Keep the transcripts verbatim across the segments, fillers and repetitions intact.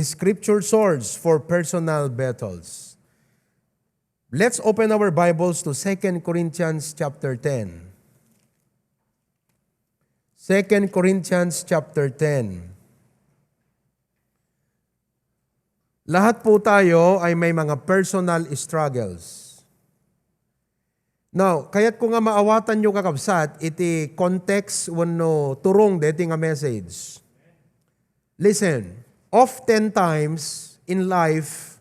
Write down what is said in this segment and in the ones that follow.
scripture source for personal battles. Let's open our Bibles to Second Corinthians chapter ten. Second Corinthians chapter ten. Lahat po tayo ay may mga personal struggles. Now, kayat ko nga maawatan nyo, kakabsat, iti context wenno turong deti nga message. Listen, oftentimes in life,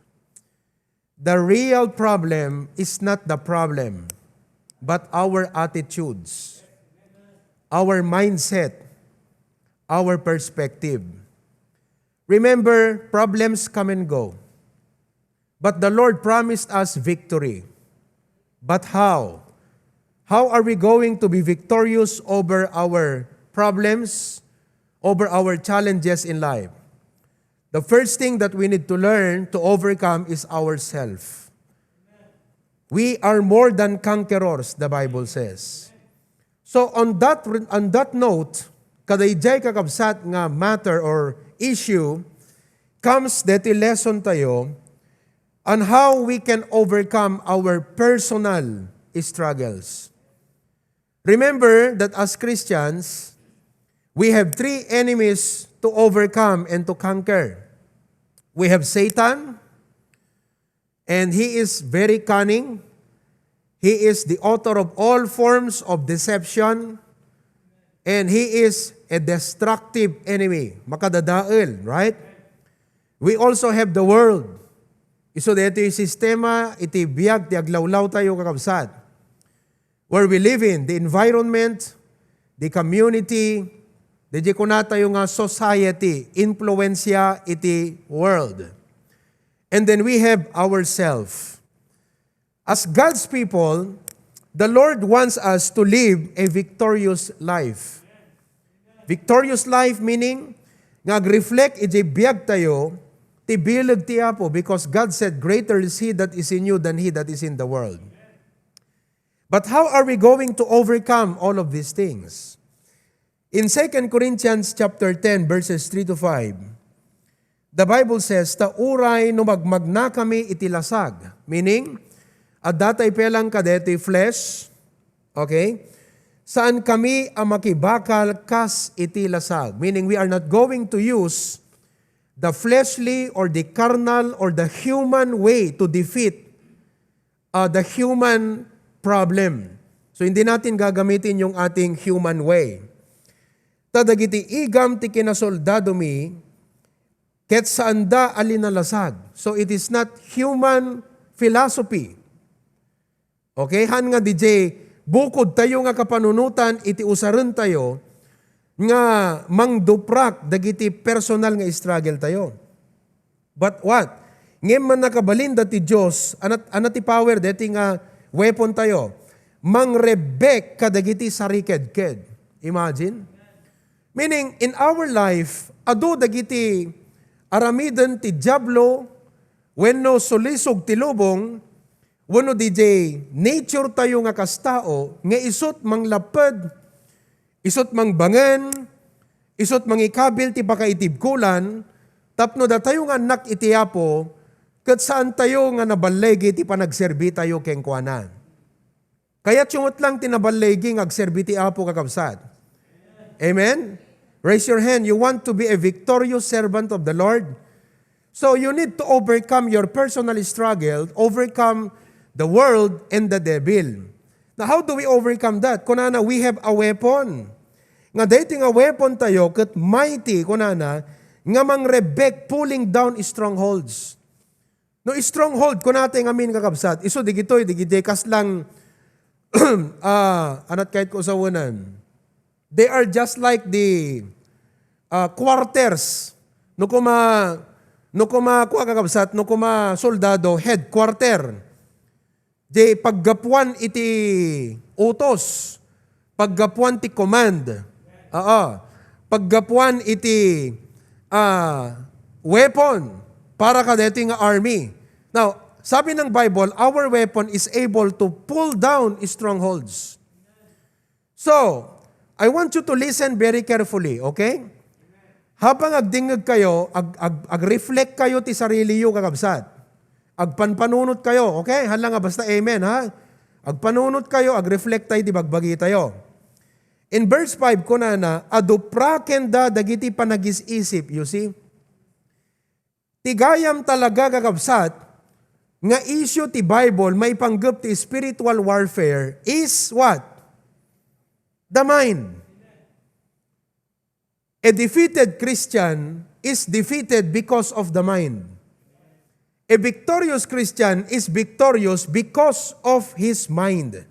the real problem is not the problem, but our attitudes, our mindset, our perspective. Remember, problems come and go. But the Lord promised us victory. But how? How are we going to be victorious over our problems, over our challenges in life? The first thing that we need to learn to overcome is ourself. We are more than conquerors, the Bible says. So on that, on that note, kadaydiay, kakabsat, nga matter or issue comes deti lesson tayo on how we can overcome our personal struggles. Remember that as Christians, we have three enemies to overcome and to conquer. We have Satan, and he is very cunning. He is the author of all forms of deception, and he is a destructive enemy. Makadadael, right? We also have the world. Isu daytoy sistema iti biag ti aglawlaw tayo, kakabsat. Where we live in, the environment, the community, the kunatayo nga society, influensya iti world. And then we have ourselves. As God's people, the Lord wants us to live a victorious life. Victorious life meaning nga ag-reflect iti biag tayo ti bileg ti Apo, because God said, "Greater is He that is in you than he that is in the world." But how are we going to overcome all of these things? In Second Corinthians chapter ten, verses three to five, the Bible says, "Ta uray no magmagnakami iti lasag," meaning, adda tay pelang kadaytoy flesh, okay? "Saan kami a makibakal kas iti lasag," meaning we are not going to use the fleshly or the carnal or the human way to defeat uh, the human problem. So, hindi natin gagamitin yung ating human way. Ta dagiti igam ti kinasoldadomi, ket saanda a linalasag. So, it is not human philosophy. Okay? Han nga D J, bukod tayo nga kapanunutan iti usaren tayo nga mangduprak dagiti personal nga struggle tayo. But what? Ngem mannakabalinda ti Dios, anat-, anat ti power deti nga weapon tayo. Mangrebbek kadagiti sarikedked. Imagine? Meaning, in our life, adu dagiti aramiden ti Diablo, wenno sulisog ti lubong, wenno D J nature tayo nga kas tao, nga isut manglapped, isut mangbangen, isut mangikabil ti pakaitibkolan, tapno datayo nga annak iti Apo, ket saantayo nga naballigi ti panagserbitayo kenkuana. Kayatyo met lang ti naballigi nga agserbi ti Apo, kakabsat. Amen? Raise your hand. You want to be a victorious servant of the Lord? So you need to overcome your personal struggle, overcome the world and the devil. Now, how do we overcome that? Kunana, we have a weapon. Nga daytoy nga weapon tayo, ket mighty, kunana, nga mangrebbek, pulling down strongholds. No stronghold, kunatay ngamin, kakabsat, isu digitoy, digitoy, kas lang, ah, anat kayat ko usawenan. They are just like the, ah, quarters. No kuma, no kuma, kua, kakabsat, no kuma soldado, headquarter. Di paggapuan iti utos, paggapuan ti command. Oo. Paggapuan iti, ah, weapon para kadaytoy nga army. Now, sabi ng Bible, our weapon is able to pull down strongholds. So, I want you to listen very carefully, okay? Habang agdingngeg kayo, ag-, ag-, ag-reflect kayo ti sarili yo, kakabsat. Agpanpanunot kayo, okay? Hala nga basta amen, ha? Agpanunot kayo, ag-reflect tayo ti bagbagi tayo. In verse five, kunana, "Adu pay kenda dagiti panagis-isip," you see? Ti gayam talaga, kakabsat, nga issue ti Bible maipanggep ti spiritual warfare is what? The mind. A defeated Christian is defeated because of the mind. A victorious Christian is victorious because of his mind.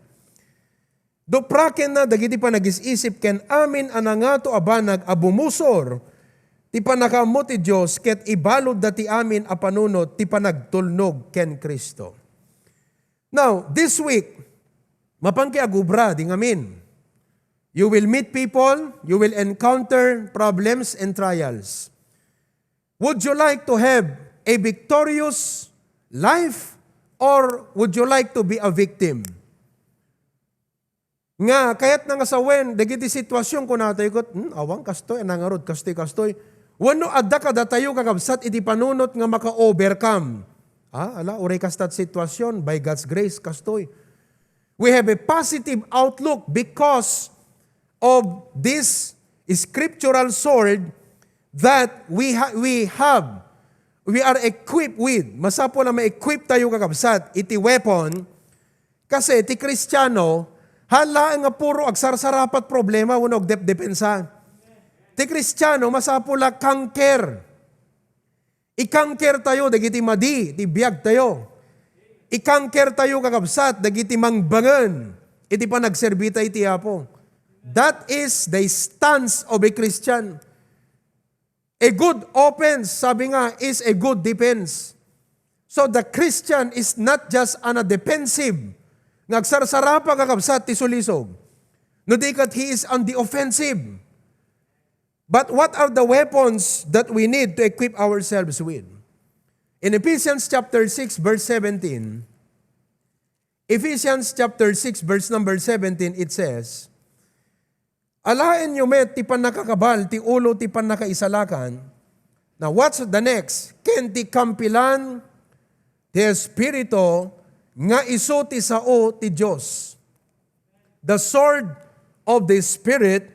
Duprakenna dagiti panagis-isip ken amin a nangato a banag a bumusor ti pannakaammo ti Dios ket ibaludda ti amin a panunot ti panagtulnog ken Cristo. Now, this week, mapanki agubra di ngamin. You will meet people, you will encounter problems and trials. Would you like to have a victorious life or would you like to be a victim? Nga, kayatna nga sawen, dagiti sitwasyon, kunatayo ket, "Hmm, awan kastoy, a nangarud, kastoy, kastoy." Wenno adda kadatayo, kakabsat, iti panunot nga maka-overcome. Ah, ala, uray kasta ti sitwasyon, by God's grace, kastoy. We have a positive outlook because of this scriptural sword that we ha-, we have, we are equipped with. Masapul a ma-equip tayo, kakabsat, iti weapon. Kasi ti Kristiano, haan laeng nga puro agsarsarapat problema wenno agdepdepensa. Ti Kristiano, masapul a conquer. I-conquer tayo dagiti madi ti biag tayo. I-conquer tayo, kakabsat, dagiti mangbangen iti panagserbi tayo iti Apo. That is the stance of a Christian. A good offense, sabi nga, is a good defense. So the Christian is not just on a defensive, nga agsarsarapa, kakabsat, ti sulisog. No di ket, he is on the offensive. But what are the weapons that we need to equip ourselves with? In Ephesians chapter six, verse seventeen, Ephesians chapter six, verse number seventeen, it says, "Alaenyo met ti pannakakabal ti ulo ti pannakaisalakan." Now, what's the next? Ken ti kampilan ti Espiritu nga isu ti sao ti Dios. The sword of the Spirit,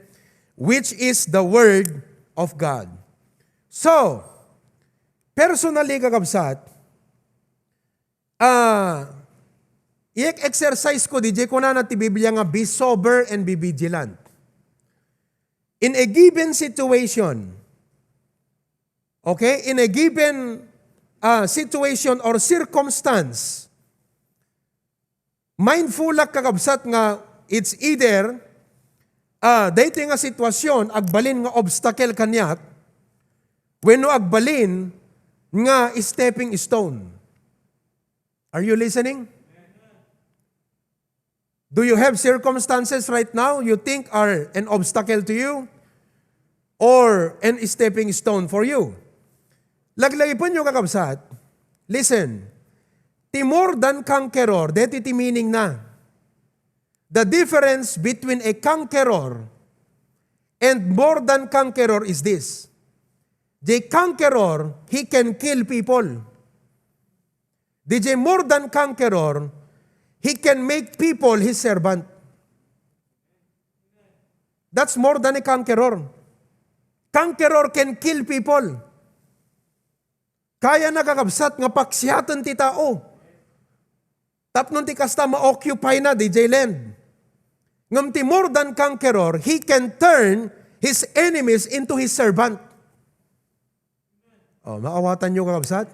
which is the word of God. So, personally, kakabsat, ah, i-exercise ko, D J, kunana ti Biblia nga, "Be sober and be vigilant." In a given situation, okay, in a given, ah, situation or circumstance, mindfulak, kakabsat, nga it's either, ah, daytoy nga sitwasyon, agbalin nga obstacle kaniak, wenno agbalin nga stepping stone. Are you listening? Do you have circumstances right now you think are an obstacle to you or an stepping stone for you? Laglagipenyo, kakabsat. Listen, ti more than conqueror, deti ti meaning na. The difference between a conqueror and more than conqueror is this. The conqueror, he can kill people. D J, more than conqueror, he can make people his servant. That's more than a conqueror. Conqueror can kill people. Kayana, kakabsat, nga paksiaten ti tao. Tapno ti kasta ma-occupy na, D J Len. Ngem ti more than conqueror, he can turn his enemies into his servant. Oh, maawatanyo, kakabsat?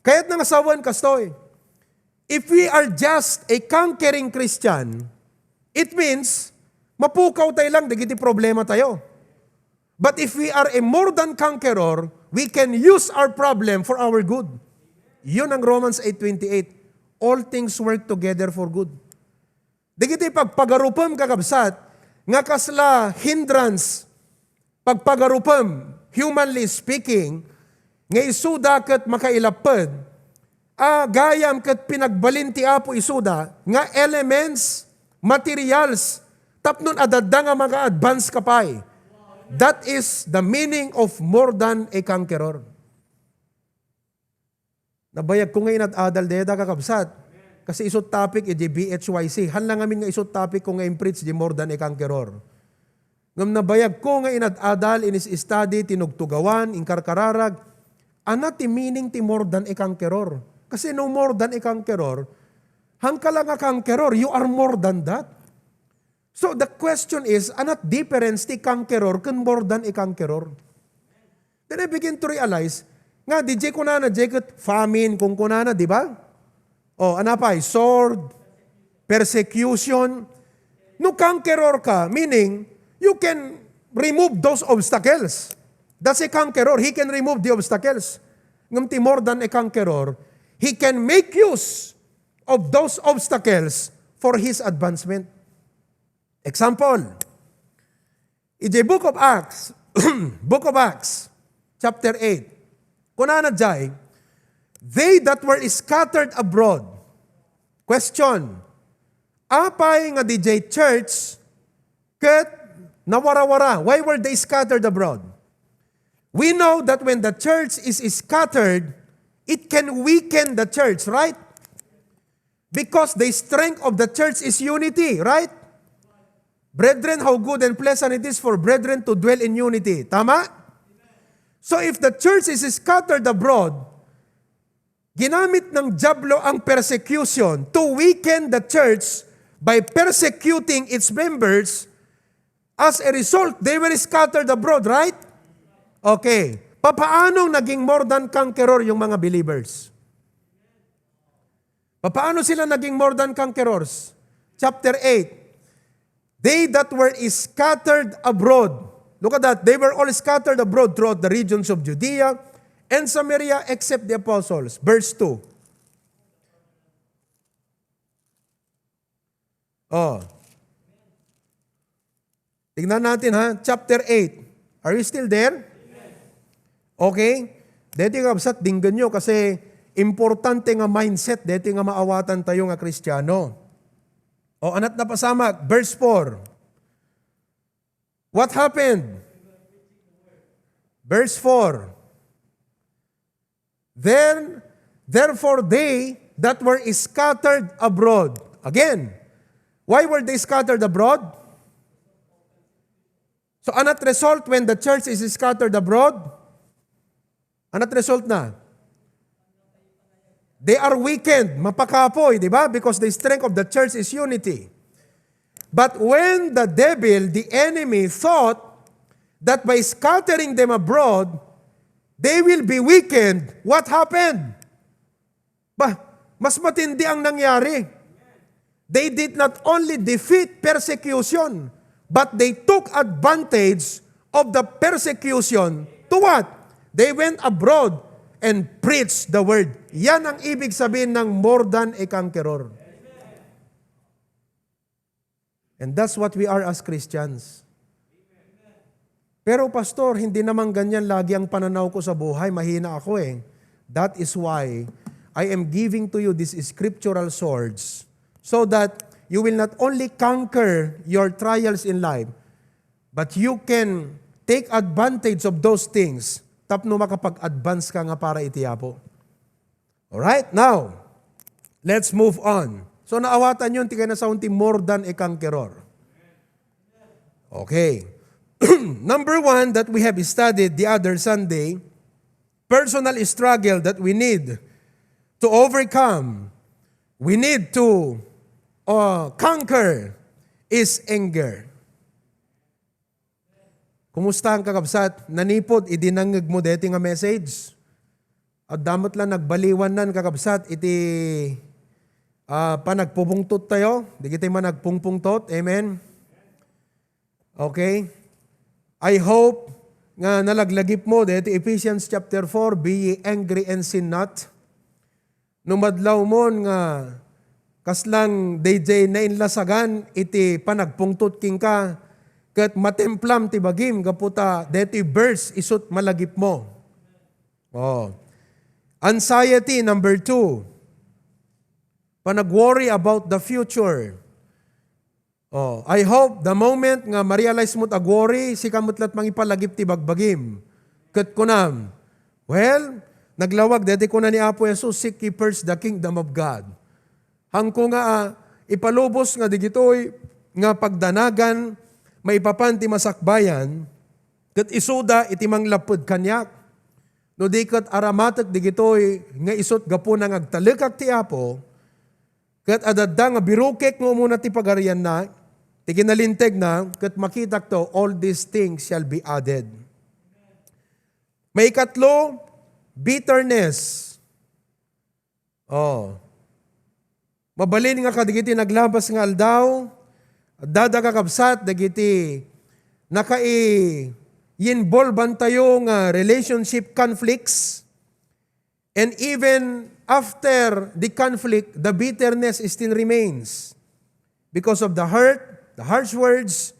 Kayatna nga sawen kastoy. If we are just a conquering Christian, it means mapukaw tayo lang dagiti problema tayo. But if we are a more than conqueror, we can use our problem for our good. Yun ang Romans eight twenty-eight. "All things work together for good." Dagiti pagpagarupem, kakabsat, nga kasla hindrance, pagpagarupem, humanly speaking, nga isuda ket makailaped, a gayam ket pinagbalin ti Apo isuda nga elements, materials, tapno adda nga maka-advance ka pay. That is the meaning of more than a conqueror. Nabayag ko nga inad-adal dayta, kakabsat. Kasi isu topic iti B H Y C. Haan la ngamin nga isu topic ko nga impreach di more than a conqueror. Ngem nabayag ko nga inad-adal, inis-study, tinugtugawan, inkarkararag. Ania ti meaning ti more than a conqueror? Kasi no more than a conqueror, haan ka la nga conqueror, you are more than that. So the question is, ania difference ti conqueror ken more than a conqueror? Then I begin to realize nga di jay kunana, jay ket famine, kunkunana, di ba? O, ania pay? Sword, persecution. No conqueror ka, meaning, you can remove those obstacles. That's a conqueror. He can remove the obstacles. Ngem ti more than a conqueror, he can make use of those obstacles for his advancement. Example, iti Book of Acts, Book of Acts, chapter eight, kunana jay, "They that were scattered abroad." Question, apay nga di jay church ket nawarawara? Why were they scattered abroad? We know that when the church is scattered, it can weaken the church, right? Because the strength of the church is unity, right? "Brethren, how good and pleasant it is for brethren to dwell in unity." Tama? So if the church is scattered abroad, ginamit ng Diablo ang persecution to weaken the church by persecuting its members. As a result, they were scattered abroad, right? Okay. Papaano naging more than conqueror yung mga believers? Papaano sila naging more than conquerors? Chapter eight, "They that were scattered abroad." Look at that. "They were all scattered abroad throughout the regions of Judea and Samaria except the apostles." Verse two. Oh. Tingnan natin ha, chapter eight. Are you still there? Okay? Deti nga kabsat, dinggan nyo kasi importante nga mindset deti nga maawatan tayo nga Kristiano. O, ania't napasamak, verse four. What happened? Verse four. Then, therefore they that were scattered abroad. Again, why were they scattered abroad? So, ania't result when the church is scattered abroad? Ania't result na? They are weakened, mapakapoy, di ba? Because the strength of the church is unity. But when the devil, the enemy, thought that by scattering them abroad, they will be weakened, what happened? Bah, mas matindi ang nangyari. They did not only defeat persecution, but they took advantage of the persecution to what? They went abroad and preached the word. Yan ang ibig sabihin ng more than a conqueror. And that's what we are as Christians. Pero, Pastor, hindi naman ganyan lagi ang pananaw ko sa buhay. Mahina ako eh. That is why I am giving to you these scriptural swords so that you will not only conquer your trials in life, but you can take advantage of those things tapno makapag-advance ka nga para iti Apo. Alright, now, let's move on. So, naawatan yun, ti kayat na saon ti more than a conqueror. Okay. Number one that we have studied the other Sunday, personal struggle that we need to overcome, we need to uh, conquer is anger. Kumusta ang kakabsat? Nanipod idi nangngeg mo deti nga message? Adda met la nagbaliwannan, kakabsat, iti, ah, panagpupungtot tayo, dagiti managpungpungtot. Amen? Okay? I hope nga nalaglagip mo deti Ephesians chapter four, "Be ye angry and sin not." No madlawmon nga kaslang daydiay nainlasagan iti panagpungtot kenka, ket matemplam ti bagim gapu ta daytoy verse isu't malagipmo. Oh. Anxiety, number two. Panag-worry about the future. Oh, I hope the moment nga ma-realize mo ti agworry, sika met la't mangipalagip ti bagbagim. Ket kunam, well, naglawag daytoy kuna ni Apo Jesus, "Seek ye first the kingdom of God." Haanko nga, ah, ipalubos nga digitoy nga pagdanagan maipapan ti masakbayan, ket isuda iti manglapped kaniak. No di ket aramatek digitoy nga isut' gapuna nga agtalekak ti Apo, ket adda nga birukek nga umuna ti pagarianna, ti kinalintegna, ket makitakto, all these things shall be added. Maikatlo, bitterness. Oh. Mabalin nga kadagiti naglabas nga aldaw, adda kakabsat dagiti nakai-involveantayo nga relationship conflicts, and even after the conflict, the bitterness still remains because of the hurt, the harsh words.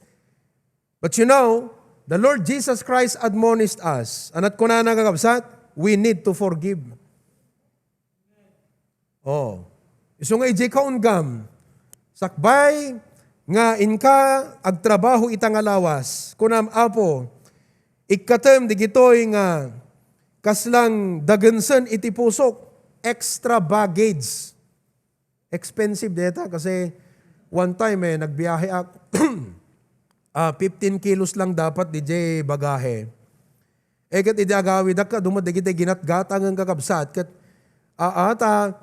But you know, the Lord Jesus Christ admonished us. Ania ti kunana, kakabsat? We need to forgive. Oh. Isu nga idiay kaunggam, sakbay nga inka agtrabaho ita nga lawas, kunam, "Apo, ikkatem digitoy nga kaslang dagensen iti pusok, extra baggage." Expensive deta kasi one time, eh, nagbiyahe ak, ah, fifteen kilos lang dapat didiay bagahe. Eh, ket idi agawidak, adu met dagiti ginatgatangen, kakabsat, ket, aa, ta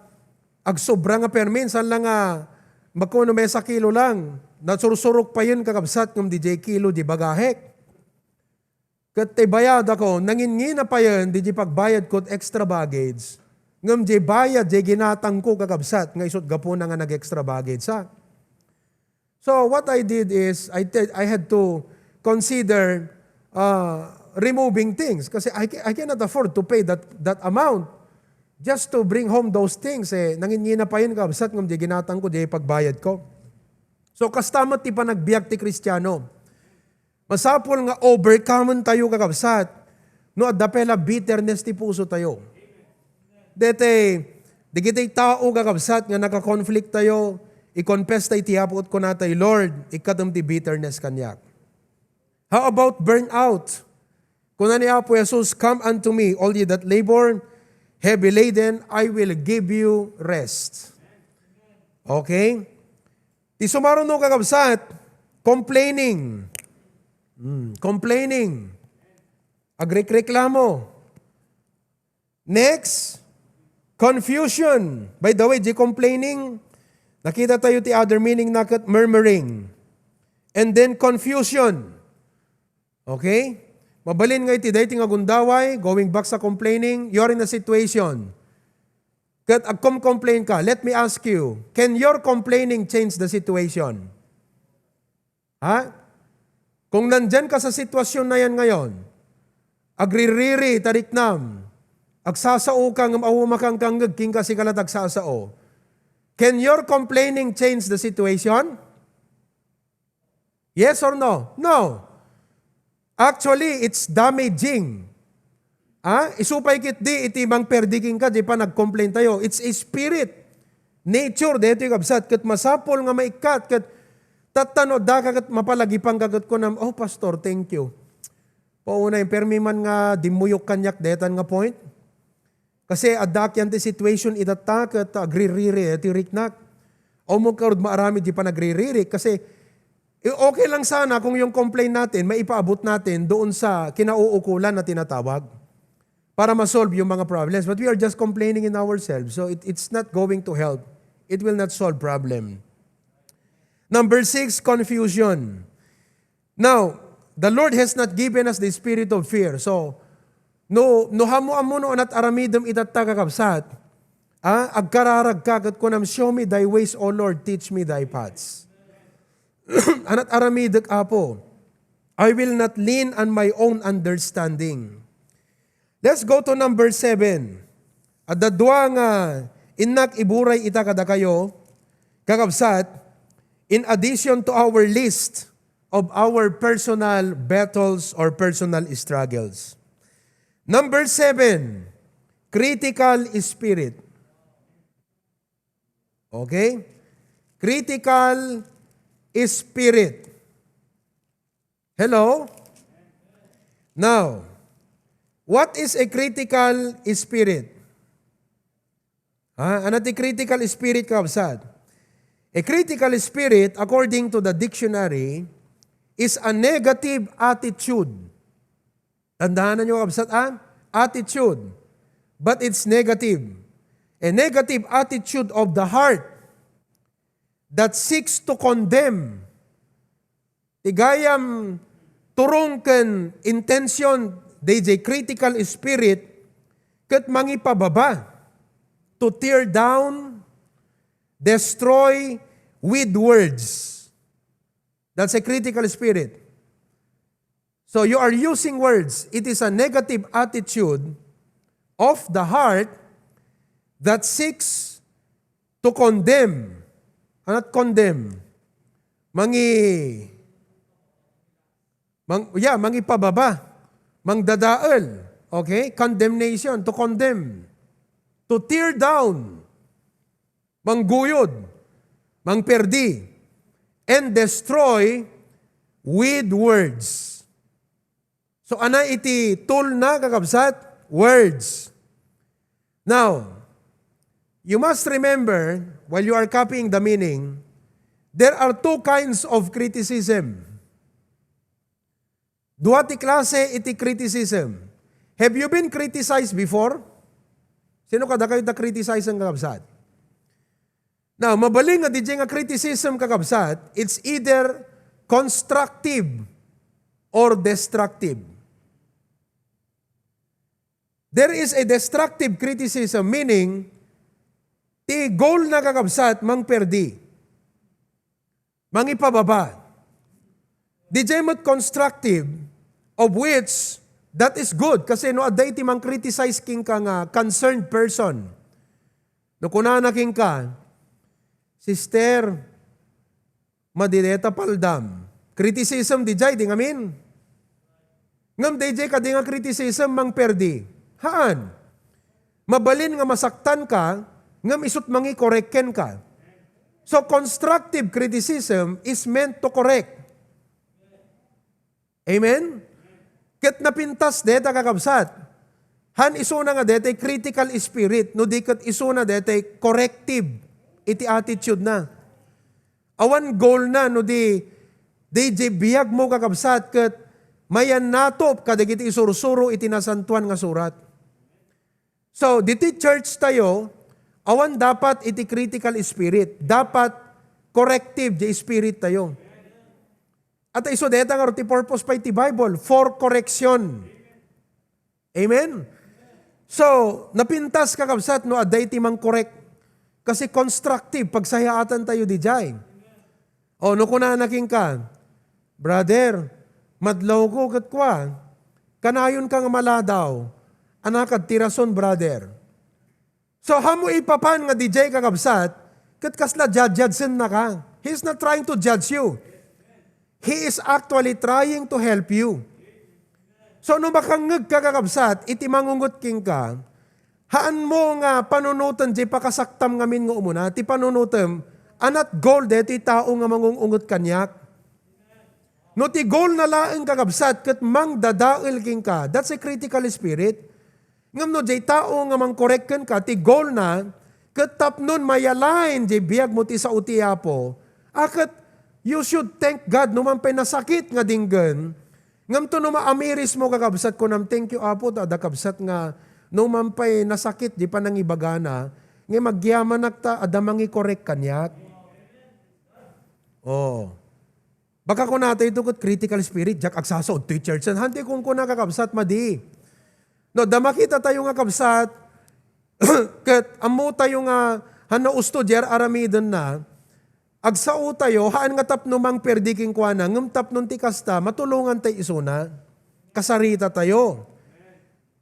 agsobra nga permi, saan la nga, magkuno mesa kilo lang. Nasursurok payen, kakabsat, ngem didiay kilo di bagahek. Ket ti bayadakon, nangingina payen didiay pagbayadko ti extra baggage. Ngem diay bayad, diay ginatangko, kakabsat, nga isut' gapuna nga nag-extra baggage, ha? So what I did is, I te-, I had to consider, uh, removing things kasi I ca-, I cannot afford to pay that, that amount just to bring home those things. Eh, nangingina payen, kabsat, ngem diay ginatangko, diay pagbayadko. So, kasta met ti panagbiag ti Kristiano. Masapul nga overcome-entayo, kakabsat, no adda pay la bitterness ti pusotayo. Daytoy, dagiti tao, kakabsat, nga naka-conflict tayo, i-confess tayo iti Apo ket kunatayo, "Lord, ikkatem ti bitterness kaniak." How about burnout? Kuna ni Apo Jesus, "Come unto me, all ye that labor, heavy laden, I will give you rest." Okay? Ti sumaruno, kakabsat, complaining. Hmm, complaining. Agrekreklamo. Next, confusion. By the way, di complaining, nakita tayo ti other meaning na ket murmuring. And then confusion. Okay? Mabalin nga iti daytoy nga gundaway, going back sa complaining, you are in a situation. Ket agkom-complain ka. Let me ask you, can your complaining change the situation? Ha? Kung nandiyan ka sa sitwasyon na yan ngayon, agririri, tariknam, agsasao ka ngem awan makangkangngeg kenka, sika la't agsasao. Can your complaining change the situation? Yes or no? No. Actually, it's damaging. Ah, isu pay ketdi iti mangperdi kenka, di pa nag-complain tayo. It's a spirit. Nature, daytoy, kabsat, ket masapul nga maikkat, ket tatta no addaka ket mapalagipanka ket kunam, "Oh, Pastor, thank you." Paunay, permi man nga dimmuyok kaniak daytan nga point. Kasi adda ket ti situation itatta ket agririri ti riknak. Awan mo karud maaramid di panagriririk kasi i-, okay lang sana kung yung complaint natin maipaabot natin doon sa kinauukulan na tinatawag para ma-solve yung mga problems. But we are just complaining in ourselves. So it, it's not going to help. It will not solve problem. Number six, confusion. Now, the Lord has not given us the spirit of fear. So, no, no ammo-ammo no anat aramidem itatta, kakabsat, ah, agkararag ka ket kunam, "Show me thy ways, O Lord, teach me thy paths." Anat aramidek, Apo. I will not lean on my own understanding. Let's go to number seven. Adda dua nga innak iburay ita kadakayo, kakabsat, in addition to our list of our personal battles or personal struggles. Number seven, critical spirit. Okay? Critical spirit. Hello? Now, what is a critical spirit? Ha? Ano ti critical spirit, kakabsat? A critical spirit, according to the dictionary, is a negative attitude. Tandaan niyo, kabsat, ah? Attitude. But it's negative. A negative attitude of the heart that seeks to condemn. Ti gayam turong ken intention dayjay critical spirit ket mangipababa, to tear down, destroy with words. That's a critical spirit. So you are using words. It is a negative attitude of the heart that seeks to condemn. Not condemn. Mangi-, mang-, yeah, mangipababa. Mangdadael. Okay? Condemnation, to condemn. To tear down. Mangguyod. Mangperdi. And destroy with words. So, anay iti tool na, kakabsat? Words. Now, you must remember, while you are copying the meaning, there are two kinds of criticism. Dua ti klase iti criticism. Have you been criticized before? Sino kadakayo ta criticized, kakabsat? Now, mabalin nga didiay nga criticism, kakabsat, it's either constructive or destructive. There is a destructive criticism, meaning, ti goal na, kakabsat, mangperdi, mangipababa. Didiay met constructive, of which, that is good. Kasi no adda iti mangcriticize kenka nga concerned person, no kunana kenka, "Sister, madi deta paldam." Criticism didiay, di ngamin. Ngem didiay kadi nga criticism mangperdi. Haan. Mabalin nga masaktan ka, ngem isut mangikorek kenka. So, constructive criticism is meant to correct. Amen? Ket napintas deta, kakabsat. Haan isuna nga deta critical spirit, no di ket isuna deta corrective iti attitude na. Awan goal na, no di, di, di biag mo, kakabsat, ket mayannatop kadagiti isursuro iti Nasantoan nga Surat. So, diti church tayo, awan dapat iti critical spirit. Dapat corrective di spirit tayo. At isu deta nga ti purpose pay ti Bible, for correction. Amen? So, napintas, kakabsat, no adda iti mangkorek. Kasi constructive, pagsayaatan tayo didiay. O, no kunana kenka, "Brother, madlawko ket kua, kanayonka nga maladaw. Anakad ti rason, brother." So, ammo ipapan nga didiay, kakabsat, ket kasla judge-judgesennaka. He is not trying to judge you. He is actually trying to help you. So, no makangngegka, kakabsat, iti mangungot kenka, haanmo nga panunoten di pakasaktam ngamin nga umuna, ti panunotem, a not goal deti tao nga mangung-ungot kaniak. No ti goal na laeng, kakabsat, ket mangdadael kenka, that's a critical spirit. Ngem no diay tao nga mangkorek kenka, ti goal na, ket tapnon ma-align diay biag mo ti sao ti Apo, a ket you should thank God no man pay nasakit nga dinggen. Ngem to no maamiris mo, kakabsat, kunam, "Thank you, Apo, ta adda kabsat nga no man pay nasakit di panangibagana, ngem agyamanak ta adda mangikorek kaniak." Oh. Baka kunatayo ket critical spirit, diak agsasao toy church. Haan ti kunkuna, kakabsat, madi. No, adda makitatayo nga kabsat, ket ammotayo nga haan usto diay ar-aramidenna, agsaotayo, haan nga tapno mangperdi kenkuana, ngem tapnon ti kasta, matulongan tay isuna. Kasaritatayo.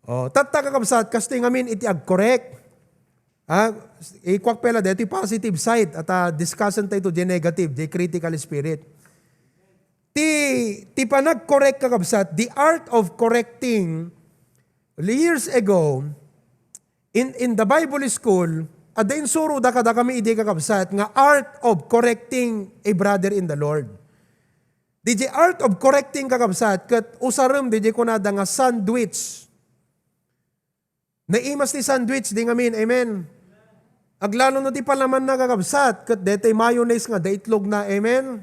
Oh, tatta, kakabsat, kastoy ngamin iti agkorek. Ah, ikuak pay la daytoy positive side, at, ah, discuss-en tayo iti negative, di critical spirit. Ti, ti panagkorek, kakabsat, the art of correcting, years ago, in, in the Bible school, Adda insuroda kadakami idi, kakabsat, nga art of correcting a brother in the Lord. Didiay art of correcting, kakabsat, ket usarem didiay kunada nga sandwich. Naimas ti sandwich, di ngamin, amen? Aglalo no ti palamanna, kakabsat, ket detay mayonnaise nga adda itlogna, amen?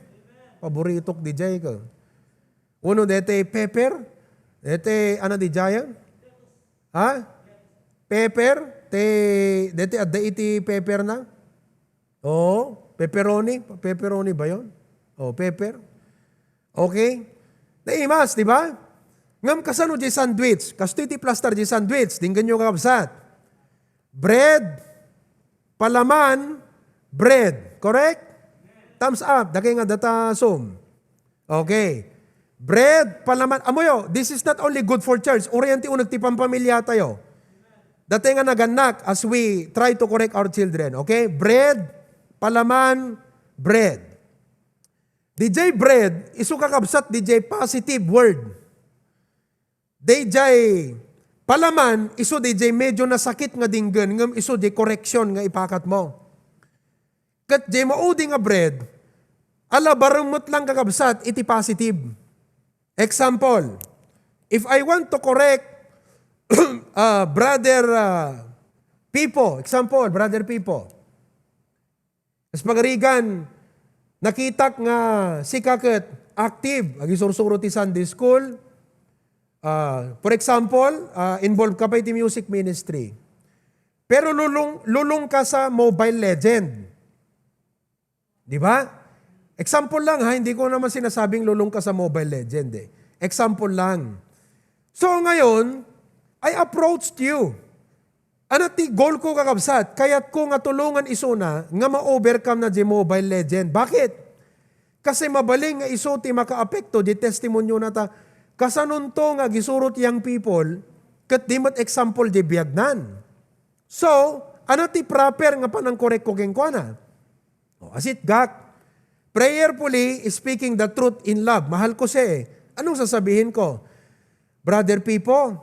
Paboritok didiay ka. Uno detay pepper, detay, ano didiay? Ha? Pepper, te, detay adda iti pepper na? Oo, pepperoni. Pepperoni ba yon? Oh, pepper. Okay? Naimas, di ba? Ngem kasano di sandwich? Kastoy ti plastar di sandwich. Dinggenyo, kakabsat. Bread, palaman, bread. Correct? Thumbs up. Dagay nga data sum. Okay. Bread, palaman. Amoyo, this is not only good for church. Uray ti uneg ti pampamiliatayo. Dati nga nagannak as we try to correct our children. Okay? Bread, palaman, bread. Didiay bread, isu, kakabsat, didiay positive word. Didiay palaman, isu didiay medyo nasakit nga dinggen, ngem isu didiay correction nga ipakat mo. Ket diay maudi nga bread, alabarem met lang, kakabsat, iti positive. Example, if I want to correct, uh, Brother, uh, Pipo, example, Brother Pipo, kas pagarigan, nakitak nga sika ket active, agisursuro ti Sunday school. Ah, for example, ah, involved ka pa iti music ministry. Pero lulong, lulong ka sa Mobile Legend. Di ba? Example lang ha, hindi ko naman sinasabing lulong ka sa Mobile Legend eh. Example lang. So ngayon, I approached you. Ano ti goal ko, kakabsat? Kayat ko nga tulungan isuna nga ma-overcome na di Mobile Legend. Bakit? Kasi mabalin nga isu ti makaapekto di testimonyo na ta. Kasanonto nga agisuro ti young people, ket di met example di biagnan. So, ano ti proper nga panangkorek ko kenkuana? O, asit gak. Prayerfully speaking the truth in love. Mahal ko siya eh. Anong sasabihin ko? Brother Pipo,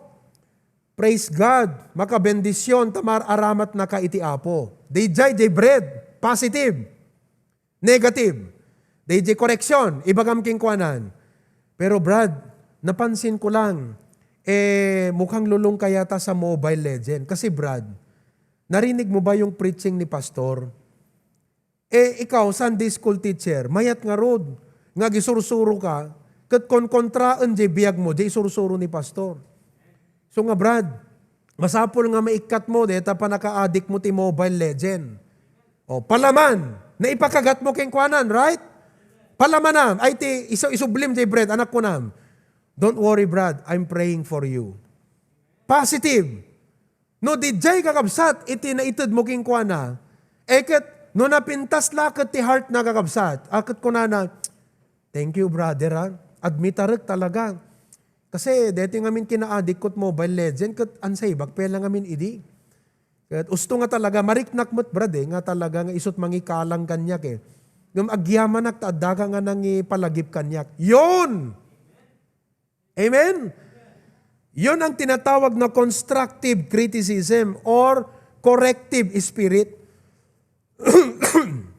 praise God, makabendisyon ta mar-aramatnaka iti Apo. Didiay, diay bread, positive. Negative. Didiay correction, ibagam kenkuanan. Pero Brad, napansin ko lang, eh, mukhang lulong ka yata sa Mobile Legend. Kasi Brad, narinig mo ba yung preaching ni Pastor? Eh, ikaw, Sunday school teacher, mayat ngarud, nga agisursuro ka, ket konkontraen jay biag mo, jay isursuro ni Pastor. So nga, Brad, masapul nga maikkat mo, deta panakaadik mo ti Mobile Legend. O, palaman, naipakagat mo kenkuanan, right? Palamanam, ay ti, isu-, isublim jay bread, anak kunam. Don't worry, Brad, I'm praying for you. Positive. No, didiay, kakabsat, iti naited mo kenkuana, eh, ket no napintas la ket ti heart na, kakabsat, a ket kunana, "Thank you, brother, ah. Admitarek talaga. Kasi deti ngamin kinaadik kot Mobile Legend, ket ansay bagpela ngamin idi." Ket usto nga talaga, mariknak met, Brad, eh, nga talaga nga isut mangikalang kaniak, eh. Ngem agyamanak ta addaka nga nangipalagip kaniak. Yon! Amen? Yun ang tinatawag na constructive criticism or corrective spirit.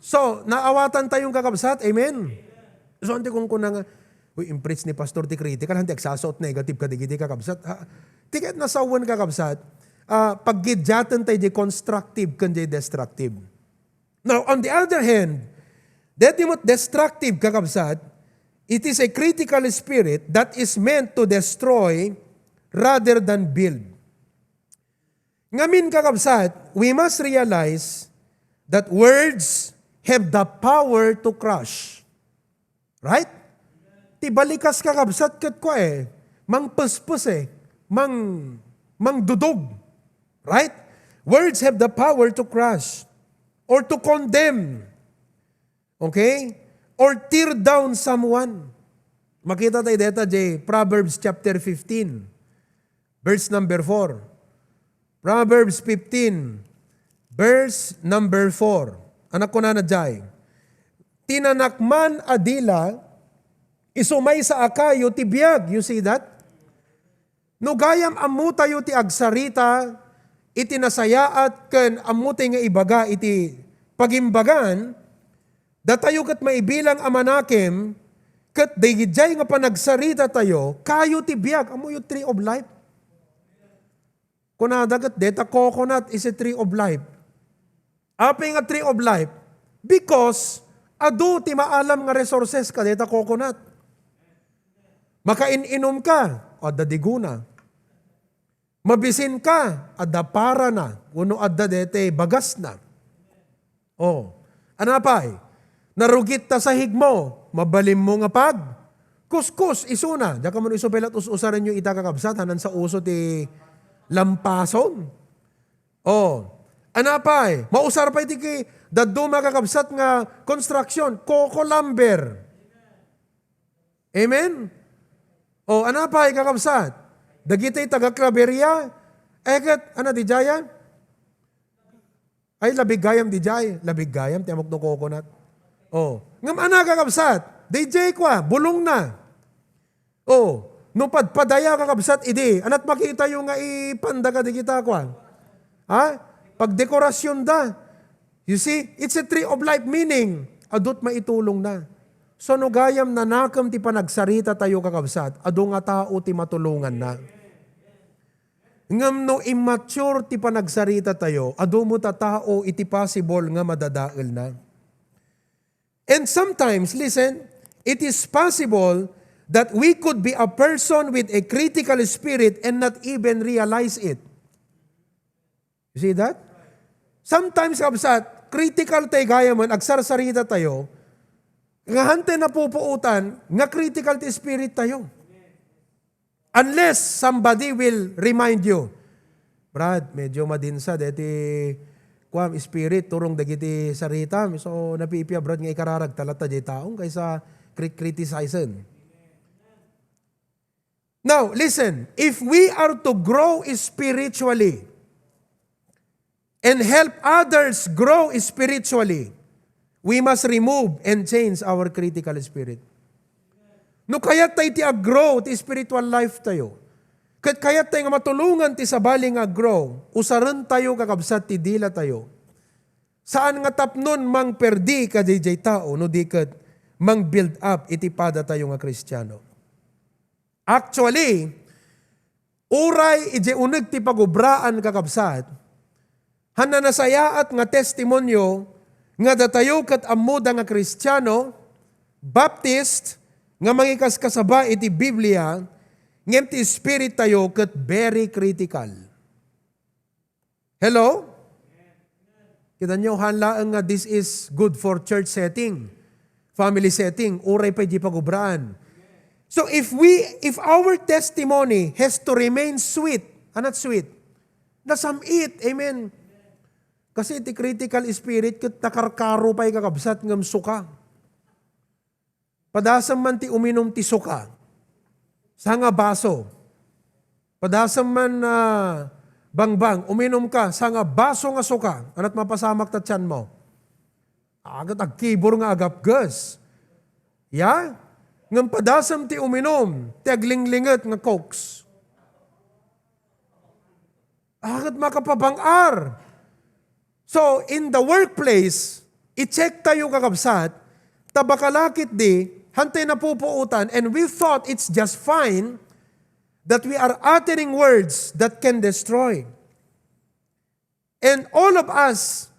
So, naawatan tayong kakabsat. Amen? So, anti kung kuna nga, "Uy, impreach ni Pastor ti critical, hanti agsasaot negative kadigiti kakabsat." Ha? Ti ket nasawen kakabsat, ah, paggidiaten tayo di constructive ken di destructive. Now, on the other hand, deti met destructive, kakabsat, it is a critical spirit that is meant to destroy rather than build. Ngamin, kakabsat, we must realize that words have the power to crush. Right? Ti balikas, kakabsat, ket kua, eh, mangpespes, eh, mang-, mangdudog. Right? Words have the power to crush or to condemn. Okay? Or tear down someone. Makita tayo deta jay Proverbs chapter fifteen, verse number four. Proverbs fifteen, verse number four. Anak ko na na jay. Tinanakman a dila, isu maysa a kayo ti biag. You see that? No gayam ammo tayo ti agsarita, iti nasayaat ken ammo tay nga ibaga iti pagimbagan, datayo ket maibilang a manakem, ket daydiay nga panagsarita tayo, kayo ti biag, ammoyo tree of life. Kunada ket, deta coconut is a tree of life. Apay nga tree of life? Because adu ti maalam nga resources kadeta coconut. Makain-inom ka, adda digona. Mabisin ka, adda parana, wenno adda dete bagasna. Oh. Anapay? Narugit ta sahigmo, mabalinmo nga pag kuskus isuna. Diak ammo no isu pay la ti us-usarenyo ita, kakabsat, hanan sa uso ti lampason. Oh. Anapay? Mausar pay ti ki-, dadduma, kakabsat, nga construction, coco lumber. Amen? Oh, anapay, kakabsat? Dagiti taga Claveria, eh, ket, ano, didiay? Ay, labig gayam didiay. Labig gayam, ti amok no coconut. Oh. Ngem ana, kakabsat, didiay kua, bulongna. Oh, no padpadaya, kakabsat, idi, anat makitayo nga ipanda kadagita kua? Ha? Pagdekorasyonda. You see, it's a tree of life, meaning, adut maitulongna. So, no gayam nanakem ti panagsarita tayo, kakabsat, adu nga tao ti matulonganna. Ngem no immature ti panagsarita tayo, adu met a tao iti possible nga madadaelna. And sometimes, listen, it is possible that we could be a person with a critical spirit and not even realize it. You see that? Sometimes, kabsat, critical tayo gayamen, agsarsarita tayo, nga hantay napupuotan, nga critical ti spirit tayo. Unless somebody will remind you, "Brad, medyo madinsa deti, kuam, spirit, turong dagiti saritam." So, napipia, Brad, nga ikararagta latta jay taong kaysa cri-, criticizen. Now, listen, if we are to grow spiritually, and help others grow spiritually, we must remove and change our critical spirit. No kayat tayo ti ag-grow ti spiritual life tayo, ket kayat tayo nga matulongan ti sabali nga ag-grow, usaren tayo, kakabsat, ti dila tayo. Saan nga tapnon mangperdi kadaydiay tao, no di ket mang-build up iti pada tayo nga Kristiano. Actually, uray idiay uneg ti pagubraan, kakabsat, han nanasayaat nga testimonio nga datayo ket ammoda nga Kristiano, Baptist, nga mangikaskasaba iti Biblia, ngem ti spirit tayo ket very critical. Hello? Kita nyo, han laeng nga this is good for church setting, family setting, uray pay di pagubraan. So if we, if our testimony has to remain sweet, anat sweet? Nasam-it, amen. Kasi ti critical spirit, ket nakarkaro pay, kakabsat, ngem suka. Padasem man ti uminum ti suka, sanga baso. Padasem man, ah, bangbang, uminum ka, sanga baso nga suka, anat mapasamak ta tianmo? Agat agkibor nga agapges. Ya? Ngem padasem ti uminum, ti aglinglinget nga cokes. Agat makapabang-ar. So, in the workplace, i-check tayo, kakabsat, ta bakala ketdi, hantay napupuotan, and we thought it's just fine that we are uttering words that can destroy. And all of us,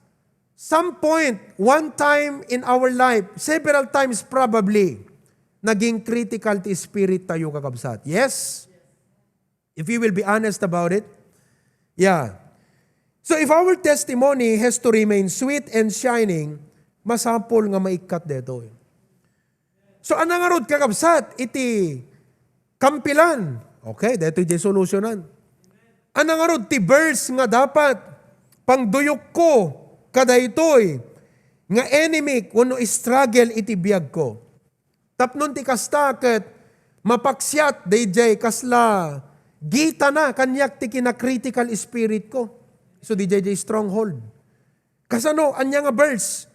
some point, one time in our life, several times probably, naging critical ti spirit tayo, kakabsat. Yes? If we will be honest about it, yeah. So if our testimony has to remain sweet and shining, masapul nga maikkat detoy. So, ania ngarud, kakabsat, iti kampilan? Okay, detoy di solutionan. Ania ngarud ti verse nga dapat pangduyokko kadaytoy nga enemy wenno struggle iti biagko? Tapnon ti kasta ket mapaksiat daydiay kasla gitana kaniak ti kina-critical spirit ko. So, daydiay stronghold. Kasano? Ania nga verse?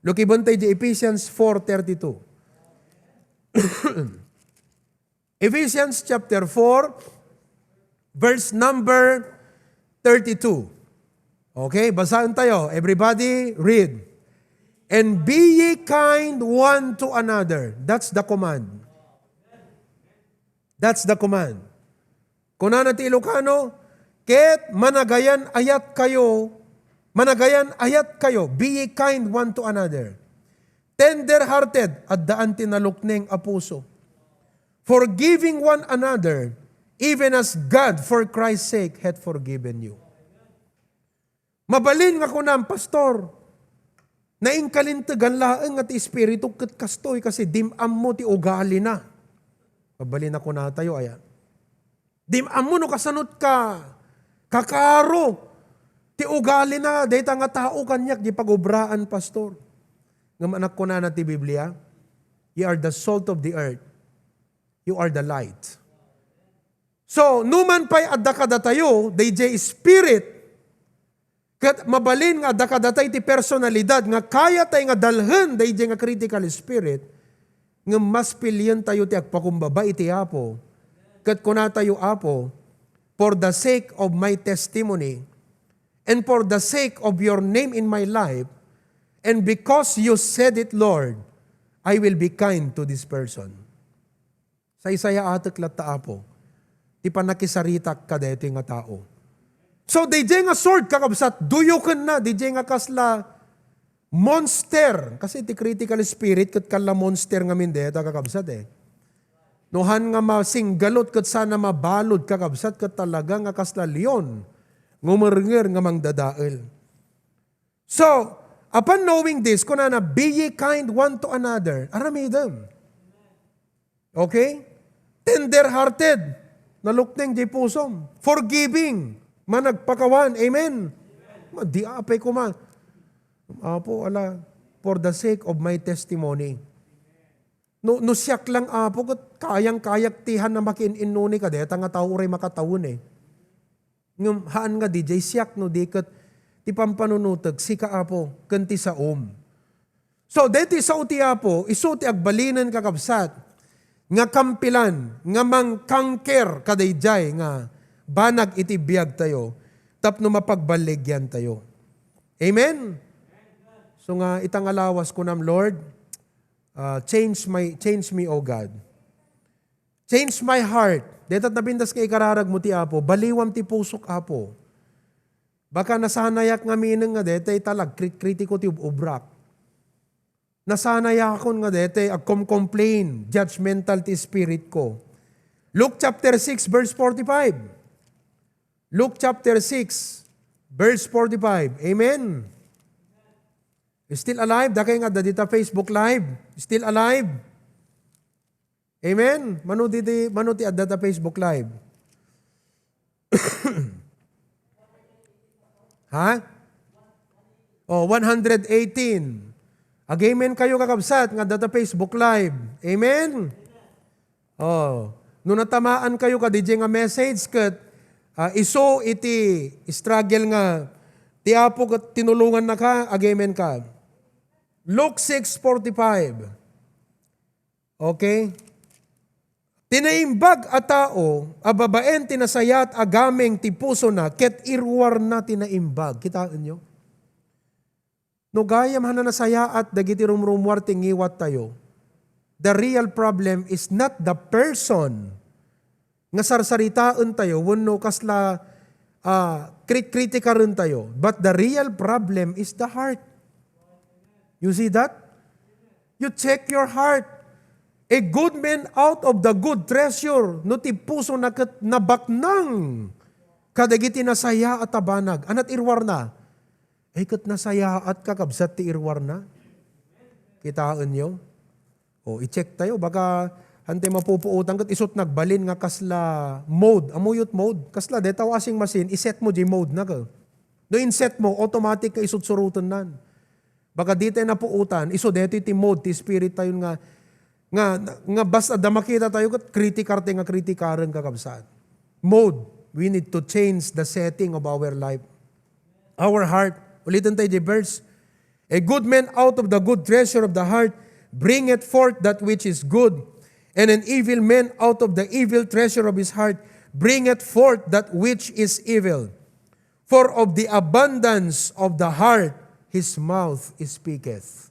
Lukibentayo di Ephesians four thirty-two. Ephesians chapter four, verse number thirty-two. Okay, basaen tayo. Everybody, read. "And be ye kind one to another." That's the command. That's the command. Kunana ti Ilocano, "Ket managayan-ayat kayo, managayan-ayat kayo, be ye kind one to another. Tender-hearted," addaan ti nalukneng a puso. "Forgiving one another, even as God for Christ's sake hath forgiven you." Mabalin nga kunam, "Pastor, naingkalintegan laeng nga ti Espiritu ket kastoy kasi dim-ammo ti ugalina." Mabalin a kunatayo, aya. Dim-ammo no kasanot ka, kakaro ti ugalina, dayta nga tao kaniak di pagubraan, Pastor. Ngem anak, kunana ti Biblia, "You are the salt of the earth. You are the light." So, numan pay adda kadatayo, dayjay Spirit, ket mabalin nga adda kadatay ti personalidad nga kayatay nga dalhen dayjay nga critical spirit, ngem mas pilientayo ti agpakumbaba iti Apo. Ket kunatayo, "Apo, for the sake of my testimony, and for the sake of your name in my life, and because you said it, Lord, I will be kind to this person." Saysayaatek latta, Apo, ti pannakisaritak kadaytoy nga tao. So, dayjay nga sword, kakabsat, duyokenna, dayjay nga kasla monster. Kasi ti critical spirit, ket kasla monster ngamin dayta, kakabsat, eh. No han nga masinggalot ket sana mabalud, kakabsat, ket talaga nga kasla leon, ngumernger nga mangdadael. So, upon knowing this, kunana, "Be ye kind one to another." Aramidem. Okay? Tender-hearted. Nalukneng di pusom. Forgiving. Managpakawan. Amen? Ma-, di apay kuma. "Apo, ala, for the sake of my testimony." No, no siak lang, Apo, ket kayang-kayak ti han a makiin-innuni kadayta nga tao uray makatawen, eh. Ngem haan nga dayjay siak no di ket ti pampanunotek, sika, Apo, ken ti saom. So, daytoy sao ti Apo, isu ti agbalinen, kakabsat, nga kampilan, nga mangkangker kadayjay nga banag iti biagtayo tapno mapagballigyantayo. Amen? So nga, ita nga lawas, kunam, "Lord, ah, change my, change me, O God." Change my heart. Dayta nabindas nga ikararag mo ti Apo. Baliwam ti pusok, Apo. Baka nasanayak ngamin nga dayta ita la agkrit-kritiko ti ub-ubrak. Nasanayakon nga dayta agkom-complain, judgmental ti spirit ko. Luke chapter six, verse forty-five. Luke chapter six, verse forty-five. Amen. Still alive? Dakay nga adda dita Facebook Live. Still alive? Amen? Mano ti, mano ti adda ta Facebook Live? Ha? Oh, one hundred eighteen. Ag-amen kayo, kakabsat, nga adda ta Facebook Live. Amen? Oh, no natamaan kayo kadayjay nga message ket, ah, isu iti struggle nga ti Apo ket tinulongannaka, ag-amen ka. Luke six forty-five. Okay? Ti naimbag a tao a babaen ti nasayaat a gameng ti pusona ket iruarna ti naimbag. Kitaenyo? No gayam a nasayaat dagiti rumrumuar ti ngiwattayo, the real problem is not the person nga sarsaritaentayo wenno kasla, ah, krit-, kritikaentayo. But the real problem is the heart. You see that? You check your heart. A good man out of the good treasure, no ti pusona ket nabaknang kadagiti nasayaat a banag. Ania ti iruarna? Ay, ket nasayaat, kakabsat, ti iruarna. Kitaenyo? O, i-check tayo. Baka, hantay mapupuotan ket isut nagbalin nga kasla mode. Ammoyo ti mode? Kasla, dayta washing machine, i-set mo jay mode na ka. No in-set mo, automatic nga isut surotennan. Baka di tayo napuotan, isu daytoy ti mode ti spirit tayo nga, nga, nga basta da makita tayo ket kritikar tayo nga kritikaren, kakabsat. Mode, we need to change the setting of our life. Our heart. Uliten tayo di verse. "A good man out of the good treasure of the heart bringeth forth that which is good, and an evil man out of the evil treasure of his heart bringeth forth that which is evil." For of the abundance of the heart, his mouth speaketh.